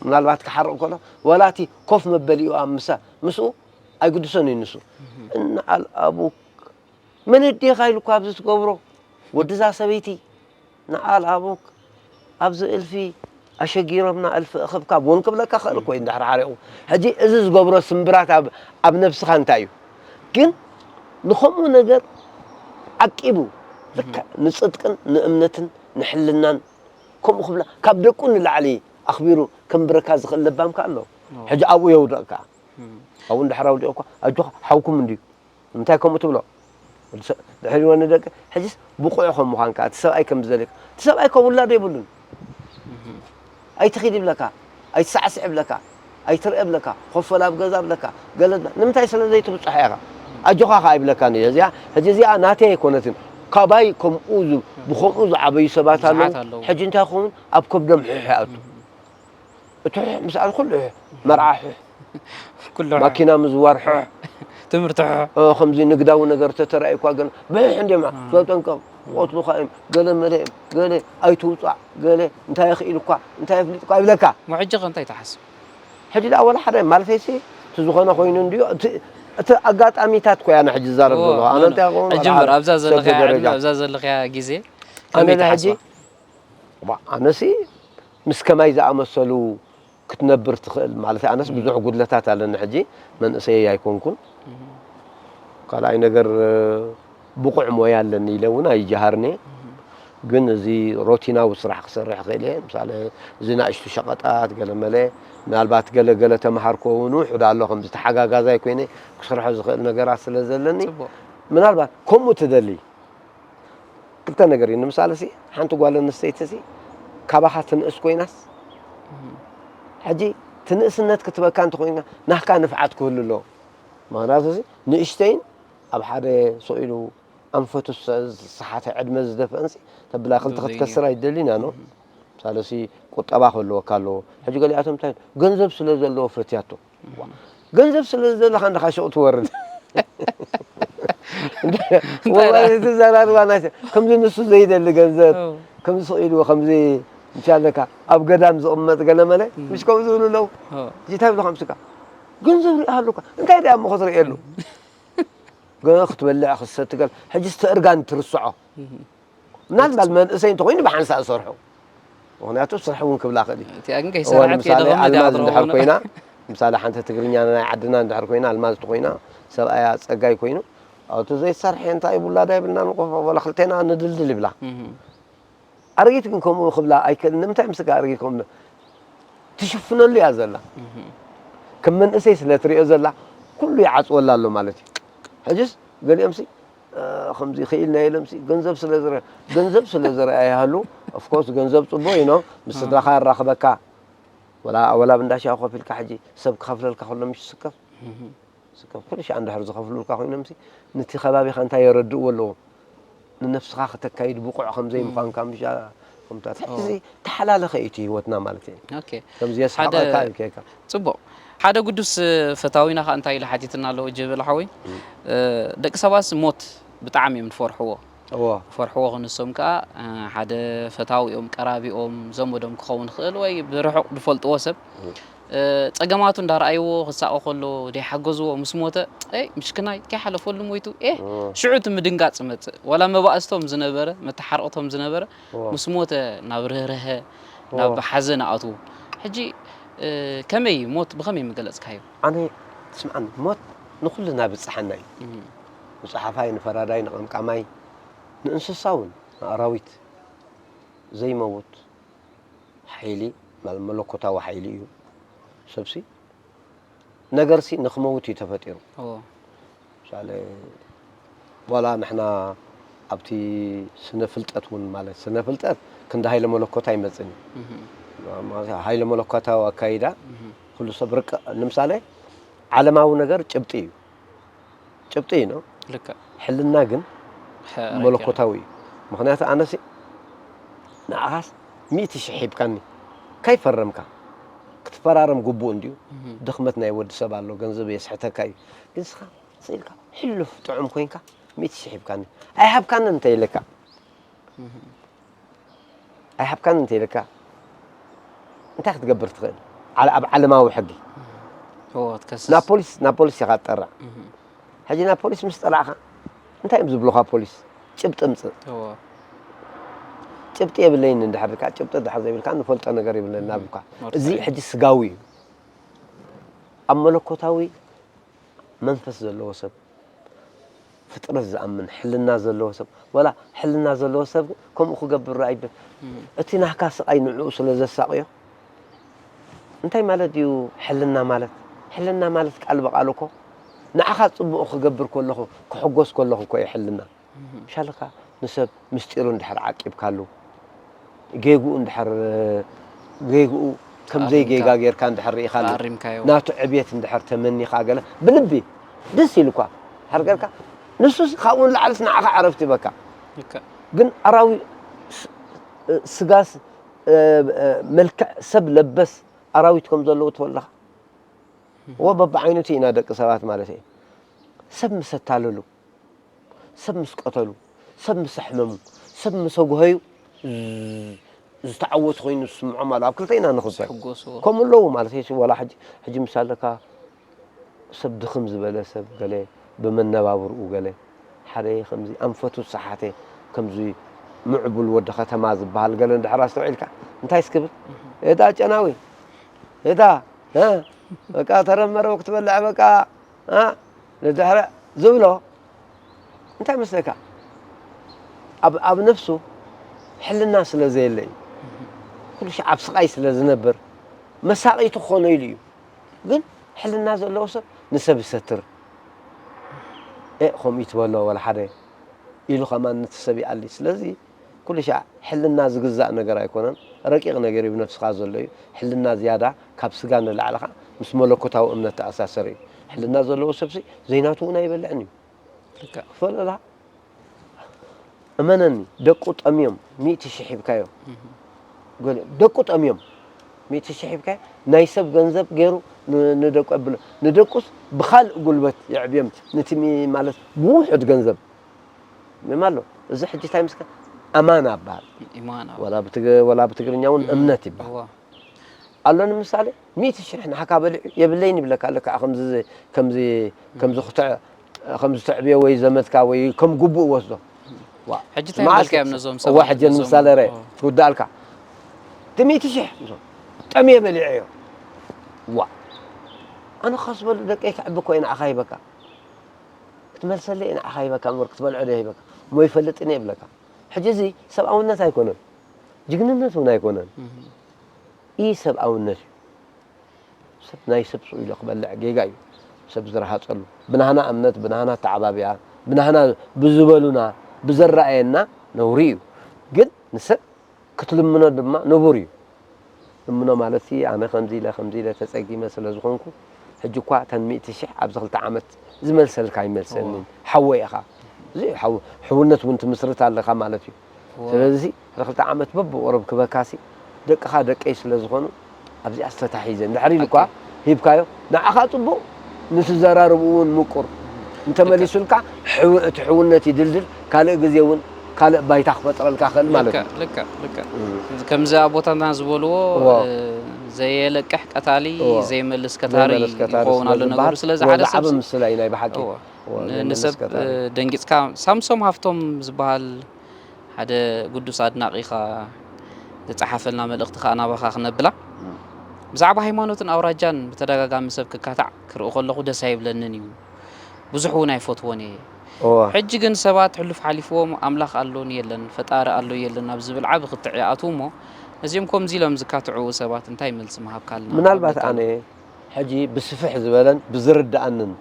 ምናልባት ክሓርቕ ከሎ ዋላ እቲ ኮፍ መበሊኡ ኣብ ምሳ ምስኡ ኣይግድሶን እዩ ንሱ እንዓል ኣቡክ መን ኣዴኻ ኢሉ እኳ ኣብዚ ትገብሮ ወድዛ ሰበይቲ ንዓል ኣቡክ ኣብዚ እልፊ ኣሸጊሮምና እልፊ እኽብካብ እውን ክብለካ ክእል እኮ እዩ እንድሕር ሓሪቑ ሕጂ እዚ ዝገብሮ ስምብራት ኣብ ኣብ ነብስኻ እንታይ እዩ ግን ንኸምኡ ነገር ዓቂቡ ልክዕ ንፅድቅን ንእምነትን ንሕልናን ከምኡ ክብላ ካብ ደቁ ንላዕሊ ኣኽቢሩ ከንብረካ ዝኽእል ለባም ከ ኣሎ ሕጂ ኣብኡ የውድቕካ ኣብኡ እንድሕር ኣውዲቑካ ኣጆኻ ሓውኩም እንድዩ ንምንታይ ከምኡ ትብሎ ድሕሪዎ ንደቂ ሕጂስ ብቑዕ ከም ምዃንካ እቲ ሰብኣይ ከም ዝደልየካ እቲ ሰብኣይ ከ ውላዶ የብሉን ኣይትኺድ ይብለካ ኣይትሳዕስዕ ይብለካ ኣይትርአ ይብለካ ኮፈል ኣብ ገዛ ይብለካ ገለ ንምንታይ ስለ ዘይትብፅሖ ኢኻ ኣጆኻ ከዓ ይብለካ እዚኣ ሕጂ እዚኣ ናተይ ኣይኮነትን ካባይ ከምኡ ብከምኡ ዝዓበዩ ሰባት ኣለዉ ሕጂ እንታይ ክኸውን ኣብ ከብዶም ሕሕ ይኣቱ እቲ ሕሕ ምስ ኣል ኩሉ ሕሕ መርዓ ሕሕ ኩሉ ማኪና ምዝዋር ሕሕ ትምህርቲ ሕሕ ከምዚ ንግዳዊ ነገር ተተራእዩ እኳ ገለ ብሕሕ እንዲማ ተጠንቀቕ ክቐትሉኻ እዮም ገለ መለ እዮም ገለ ኣይትውፃእ ገለ እንታይ የኽኢል እኳ እንታይ የፍሊጥ እኳ ይብለካ ሕጂ ከ እንታይ ትሓስብ ሕጂ ደኣ ወላ ሓደ ማለተይሲ እቲ ዝኾነ ኮይኑ እንድዮ እቲ ኣጋጣሚታት ኮያ ንሕጂ ዝዛረብ ዘለኹ ኣነ እንታይ ክኸውን ሕጂ እምበር ኣብዛ ዘለኽያ ግዜ ኣነ ሕጂ ኣነሲ ምስ ከማይ ዝኣመሰሉ ክትነብር ትኽእል ማለት ኣነስ ብዙሕ ጉድለታት ኣለኒ ሕጂ መንእሰይ ኣይኮንኩን ካልኣይ ነገር ብቑዕ ሞያ ኣለኒ ኢለ እውን ኣይጀሃርኒ ግን እዚ ሮቲናዊ ስራሕ ክሰርሕ ክእል እየ ምሳሌ እዚ ናእሽቱ ሸቐጣት ገለመለ ምናልባት ገለ ገለ ተምሃርኮ እውን ውሑድ ኣሎ ከምዚ ተሓጋጋዛይ ኮይነ ክሰርሖ ዝኽእል ነገራት ስለ ዘለኒ ምናልባት ከምኡ ትደሊ ክልተ ነገር እዩ ንምሳለ ሲ ሓንቲ ጓል ኣንስተይቲ ሲ ካባኻ ትንእስ ኮይናስ ሕጂ ትንእስነት ክትበካ እንተኮይና ናህካ ንፍዓት ክህሉ ኣለዎ ምክንያቱ ሲ ንእሽተይን ኣብ ሓደ ሰኢሉ ኣንፈቱ ዝሰሓተ ዕድመ ዝደፍአን ሲ ተብላ ክልተ ክትከስር ኣይደልን ኢና ኖ ምሳለ ሲ ቁጠባ ክህልወካ ኣለዎ ሕጂ ገሊኣቶም እንታይ ገንዘብ ስለ ዘለዎ ፈትያቶ ገንዘብ ስለ ዘለካ እንድኻ ሽቕ ትወርድ። ወላሂ፣ እቲ ዘራርባ ናይ ሰብ፣ ከምዚ ንሱ ዘይደሊ ገንዘብ፣ ከምዚ ስቕ ኢልዎ፣ ከምዚ እንሻለካ ኣብ ገዳም ዝቕመጥ ገለ መለ፣ ምሽ ከምኡ ዝብሉ ኣለዉ። ሕጂ እንታይ ይብሉኻ ምስካ? ገንዘብ ሪኣ ኣለካ። እንታይ ደኣ እሞ ክትርእየሉ? ገ-፣ ክትበልዕ፣ ክትሰቲ ገለ። ሕጂ እቲ እርጋን ትርስዖ። ምናልባት መንእሰይ እንተኾይኑ ብሓንሳእ ዝሰርሑ። ምኽንያቱ ስራሕ እውን ክብላ ክእል እዩ። እቲኣ ግን እዋ፣ ከይሰራሐት እየ ንምሳሌ፣ ደቐመት ኣልማዝ ይኣኽሎ እንድሕር ኾነ። ኮይና፣ ምሳሌ ሓንቲ ትግርኛ ናይ ዓድና እንድሕር ኮይና፣ ኣልማዝ እንተኾይና፣ ሰብኣያ ጸጋይ ኮይኑ፣ "ኣቲ ዘይትሰርሒ እንታይ ውላዳ የብልናን፣ ቆፎ ወላ ክልቴና ንድልድል" ይብላ። እህ። ኣረጊት ግን ከምኡ ክብላ ኣይክእልን። ንምንታይ ምስካ ኣረጊት ከምኡ ትሽፍነሉ እያ ዘላ። እህ። ከም መንእሰይ ስለ ትሪኦ ዘላ፣ ኩሉ ይዓጽወላ ኣሎ ማለት እዩ። ሕጅስ ገሊኦምሲ፣ እ፣ ከምዚ ክኢልና ኢሎምሲ፣ ገንዘብ ስለ ዝረ-፣ ገንዘብ ስለ ዝረኣያ ይሃሉ። ኦፍ ኮርስ ገንዘብ ጽቡቕ እዩ፣ ኖ፣ ምስ ስድራኻ የራኽበካ። ወላ፣ ወላ ኣብ እንዳ ሻሂ ኮፍ ኢልካ ሕጂ ሰብ ክኸፍለልካ ከሎ ምሽ ስከፍ። እህ። ስከፍ ኩሉ ሻዕ እንድሕር ዝኸፍሉልካ ኮይኖምሲ፣ ነቲ ከባቢኻ እንታይ የረድእዎ ኣለዎም? ንነፍስኻ ከተካይድ ብቑዕ ከም ዘይምዃንካ ምሻ ከምታት። ሕጂ ኦ። እዚ ተሓላለኸ እዩ እቲ ህይወትና ማለት እዩ። ኦኬ። ከምዚ ሓደ የስሓቐካ ይብከካ። ጽቡቕ። ሓደ ግዱስ ፈታዊና ኸኣ እንታይ ኢሉ ሓቲትና ኣሎ ጀበል ሓወይ? እም። እ፣ ደቂ ሰባትስ ሞት ብጣዕሚ እዮም ዝፈርሕዎ። እዎ። ዝፈርሕዎ ክንሶም ከኣ፣ እ፣ ሓደ ፈታዊኦም፣ ቀራቢኦም፣ ዘመዶም ክኸውን ይኽእል ወይ ብርሑቕ ዝፈልጥዎ ሰብ፣ እም። እ፣ ጸገማቱ እንዳረኣይዎ ክሳቐ ከሎ፣ ደይሓገዝዎ ምስ ሞተ፣ "ኤይ፣ ምሽክናይ፣ ከይሓለፈሉ ሞይቱ፣ ኤህ!" እዎ። ሽዑ እቲ ምድንጋጽ ይመጽእ። ዋላ መባእስቶም ዝነበረ፣ መተሓረቕቶም ዝነበረ፣ እዎ። ምስ ሞተ ናብ ርህርሀ፣ ናብ እዎ። ሓዘን ኣእትዉ። ሕጂ፣ እ፣ ከመይ እዩ ሞት፣ ብኸመይ ምገለጽካዮ? ኣነ፣ ስምዓኒ፣ ሞት ንኹልና ብጽሓና እዩ። እም። ንጸሓፋይ፣ ንፈራዳይ፣ ንቐምቃማይ፣ ንእንስሳ እውን፣ ንኣራዊት ዘይመውት ሓይሊ፣ ማለት መለኮታዊ ሓይሊ እዩ። ሰብሲ፣ ነገርሲ ንኽመውት እዩ ተፈጢሩ። እዎ። ምሳሌ፣ ዋላ ንሕና ኣብቲ ስነ ፍልጠት እውን፣ ማለት ስነ ፍልጠት ክንዲ ሃይለ መለኮት ኣይመጽእን እዩ። እህ። ማለት ሃይለ መለኮታዊ ኣካይዳ እህ። ኩሉ ሰብ ርቅ-፣ ንምሳሌ፣ ዓለማዊ ነገር ጭብጢ እዩ። ጭብጢ እዩ፣ ኖ? ልክዕ። ሕልና ግን ሕራይ መለኮታዊ እዩ። ምኽንያቱ ኣነሲ ንዓኻስ ሚእቲ ሽሕ ሂብካኒ፣ ከይፈረምካ፣ ክትፈራረም ግቡእ እንድዩ። እህ። ድኽመት ናይ ወዲ ሰብ ኣሎ፣ ገንዘብ የስሕተካ እዩ። ግን ንስኻ ስኢልካ፣ ሕሉፍ ጥዑም ኮይንካ፣ ሚእቲ ሽሕ ሂብካኒ። ኣይሃብካንን እንተ ኢለካ፣ እህ። ኣይሃብካን እንተ ኢለካ፣ እንታይ ክትገብር ትኽእል? ዓለ-፣ ኣብ ዓለማዊ ሕጊ እዎ፣ ትከስስ። ናብ ፖሊስ፣ ናብ ፖሊስ ኢኻ ትጠርዕ። እህ። ሕጂ ናብ ፖሊስ ምስ ጠራዕኻ፣ እንታይ እዮም ዝብሉኻ ፖሊስ? ጭብጢ ምጽእ። እዎ። ጭብጢ የብለይን እንድሕር ኢልካ፣ ጭብጢ እንድሕር ዘይብልካ፣ ንፈልጦ ነገር የብለና እህ። ናብካ። ኖርት እዚ ሳይድ። ሕጂ ስጋዊ እዩ። ኣብ መለኮታዊ መንፈስ ዘለዎ ሰብ፣ ፍጥረት ዝኣምን፣ ሕልና ዘለዎ ሰብ፣ ወላ ሕልና ዘለዎ ሰብ ከምኡ ክገብር ኣይብል። እም። እቲ ናህካ ስቓይ ንዕኡ ስለ ዘሳቕዮ፣ እንታይ ማለት ድዩ ሕልና ማለት? ሕልና ማለት ቃል ብቓል እኮ ንዓኻ ጽቡቕ ክገብር ከለኹ፣ ክሕጎስ ከለኹ እኮ እዩ ሕልና። እም። ሻልካ ንሰብ ምስጢሩ እንድሕር ዓቂብካሉ፣ ጌግኡ እንድሕር፣ ጌግኡ ከም ኣሪምካ። ዘይጌጋ ጌርካ እንድሕር ርኢኻሉ፣ ኣሪምካዮ። ናቱ ዕብየት እንድሕር ተመኒኻ ገለ ብልቢ ደስ ኢሉኳ እንድሕር ጌርካ፣ ንሱስ ካብኡ ንላዕልስ ንዓኻ ዕረፍቲ ይበካ። ልክዕ። ግን ኣራዊ ስ-፣ ስጋስ፣ እ፣ እ፣ መልክዕ ሰብ ለበስ ኣራዊት ከም ዘለዉ ትፈልጥ ዲኻ? እም። ወ በብዓይነቱ ኢና ደቂ ሰባት ማለት እዩ። ሰብ ምስ ኣታለሉ፣ ሰብ ምስ ቀተሉ፣ ሰብ ምስ ኣሕመሙ፣ ሰብ ምስ ኣጉሀዩ፣ ዝ-፣ ዝተዓወቱ ኮይኑ ዝስምዖም ኣሎ። ኣብ ክልተ ኢና ንኽፈል። ዝሕጎሱ። ከምኡ ኣለዉ ማለት እዩ። ዋላ ሕጂ፣ ሕጂ ምስ ኣለካ ሰብ ድኽም ዝበለ ሰብ ገለ ብመነባብርኡ ገለ ሓደ ከምዚ ኣንፈቱ ዝሰሓተ ከምዚ ምዕቡል ወዲ ከተማ ዝበሃል ገለ እንድሕር ኣስተውዒልካ እንታይ ስክብል? እህ። "ኤታ ጨናዊ፣ ኤታ፣ እ፣ በቃ ተረፍ መረብ ክትበልዕ በቃ፣ እ፣ ንድሕረ" ዝብሎ እንታይ መስለካ? ኣብ፣ ኣብ ነፍሱ ሕልና ስለ ዘየለ እዩ። ኩሉ ሻዕ ኣብ ስቓይ ስለ ዝነብር መሳቒቱ ክኾኖ ኢሉ እዩ። ግን ሕልና ዘለዎ ሰብ ንሰብ ይሰትር። "ኤእ፣ ከምኡ ይትበሎ ወላ ሓደ" ኢሉ ከማን ነቲ ሰብ ይኣሊ። ስለዚ ኩሉ ሻዕ ሕልና ዝግዛእ ነገር ኣይኮነን፣ ረቂቕ ነገር እዩ ብነፍስኻ ዘሎ እዩ። ሕልና ዝያዳ ካብ ስጋ ንላዕሊ ኸዓ ምስ መለኮታዊ እምነት ተኣሳሰረ እዩ። ሕልና ዘለዎ ሰብሲ ዘይናቱ እውን ኣይበልዕን እዩ። ልክዕ። ክፈልላ እመነኒ፣ ደቁ ጠምዮም፣ ሚእቲ ሽሕ ሂብካዮ። እህ። ገለ ደቁ ጠምዮም፣ ሚእቲ ሽሕ ሂብካዮ፣ ናይ ሰብ ገንዘብ ገይሩ ን- ንደቁ የብሎ ንደቁስ ብኻልእ ጉልበት የዕብዮም። ንትሚ ማለት ብውሑድ ገንዘብ ምም ኣሎ። እዚ ሕጂ እንታይ ምስካ ኣማና ይበሃል። ኢማና ወላ ብትግ- ወላ ብትግርኛ እውን እምነት ይበሃል። ኣሎ ንምሳሌ ሚእቲ ሽሕ ንሓካ በሊዑ የብለይን ይብለካ ኣሎ። ከዓ ከምዚ ከምዚ ከምዚ ክትዕ ከምዚ ትዕብዮ ወይ ዘመድካ ወይ ከም ግቡእ ወስዶ። ዋ፣ ሕጂ እንታይ መዓስ በልካዮም ክትስ- ነዞም እዋ ሰባት ሕጂ ነዞም- ንምሳሌ ረ ኦ። ትውዳእልካ እቲ ሚእቲ ሽሕ ጠምየ በሊዐዮ። ዋ፣ ኣነ ከስበሉ ደቀይ ክዕቢ እኮ ንዓኻ ይበካ ክትመልሰለይ ንዓኻ ይበካ እምበር ክትበልዖ ዶ ይበካ እሞ ይፈልጥን እየ ይብለካ። ሕጂ እዚ ሰብኣውነት ኣይኮነን፣ ጅግንነት እውን ኣይኮነን። ኢ ሰብኣውነት እዩ። ሰብ ናይ ሰብ ስቕ ኢሉ ክበልዕ ጌጋ እዩ። ሰብ ዝረሃፀሉ ብናህና እምነት ብናህና ተዓባቢኣ ብናህና ብዝበሉና ብዘረኣየና ነውሪ እዩ። ግን ንሰብ ክትልምኖ ድማ ንቡር እዩ። እምኖ ማለት ሲ ኣነ ከምዚ ኢለ ከምዚ ኢለ ተፀጊመ ስለ ዝኾንኩ ሕጂ እኳ እተን ሚእቲ ሽሕ ኣብዚ ክልተ ዓመት ዝመልሰልካ ይመልሰኒ ሓወይ ኢኻ። እዚ ሓው- ሕውነት እውን ትምስርት ኣለኻ ማለት እዩ። ስለዚ ሲ ክልተ ዓመት በብቁሩብ ክበካ ሲ ደቅኻ ደቀይ ስለ ዝኾኑ ኣብዚኣ ዝተታሒዘ እንድሕር ኢሉ እኳ ሂብካዮ ንዓኻ ፅቡቕ ንትዘራርቡ እውን ምቁር እንተመሊሱልካ ሕው- እቲ ሕውነት ይድልድል ካልእ ግዜ እውን ካልእ ባይታ ክፈጥረልካ ክእል ማለት እዩ። ልክዕ ልክዕ ከምዚ ኣቦታትና ዝበልዎ እዎ። እ፣ ዘየለቅሕ ቀታሊ እዎ። ዘይመልስ ከታሪ ዘይመለስ ከታሪ ይኸውን ኣሎ ስለ ነገሩ ዝበሃል ስለዚ እዎ፣ ሓደ ሰብ ዝዓበ ምስላ እዩ ናይ ብሓቂ እዎ። እዎ፣ ን- ዘይመለስ ንሰብ ከታሪ። እ፣ ደንጊፅካ ሳምሶም ሃፍቶም ዝበሃል ሓደ ግዱስ ኣድናቂኻ ዝፀሓፈልና መልእኽቲ ከዓ ናባኻ ክነብላ ብዛዕባ ሃይማኖትን ኣውራጃን ብተደጋጋሚ ሰብ ክካታዕ ክርኢ ከለኹ ደስ ኣይብለንን እዩ ብዙሕ እውን ኣይፈትዎን እየ እዎ። ሕጂ ግን ሰባት ሕሉፍ ሓሊፍዎም ኣምላኽ ኣሎን የለን ፈጣሪ ኣሎ የለን ኣብ ዝብል ዓቢ ክትዕ ይኣትዉ እሞ ነዚኦም ከምዚ ኢሎም ዝካትዑ ሰባት እንታይ መልሲ ምሃብካልና ምናልባት ኣነ ሕጂ ብስፍሕ ዝበለን ብዝርድኣንን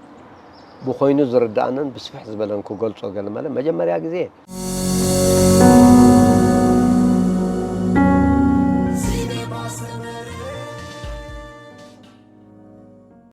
ብኮይኑ ዝርድኣንን ብስፍሕ ዝበለን ክገልፆ ገለ ማለት መጀመርያ ግዜ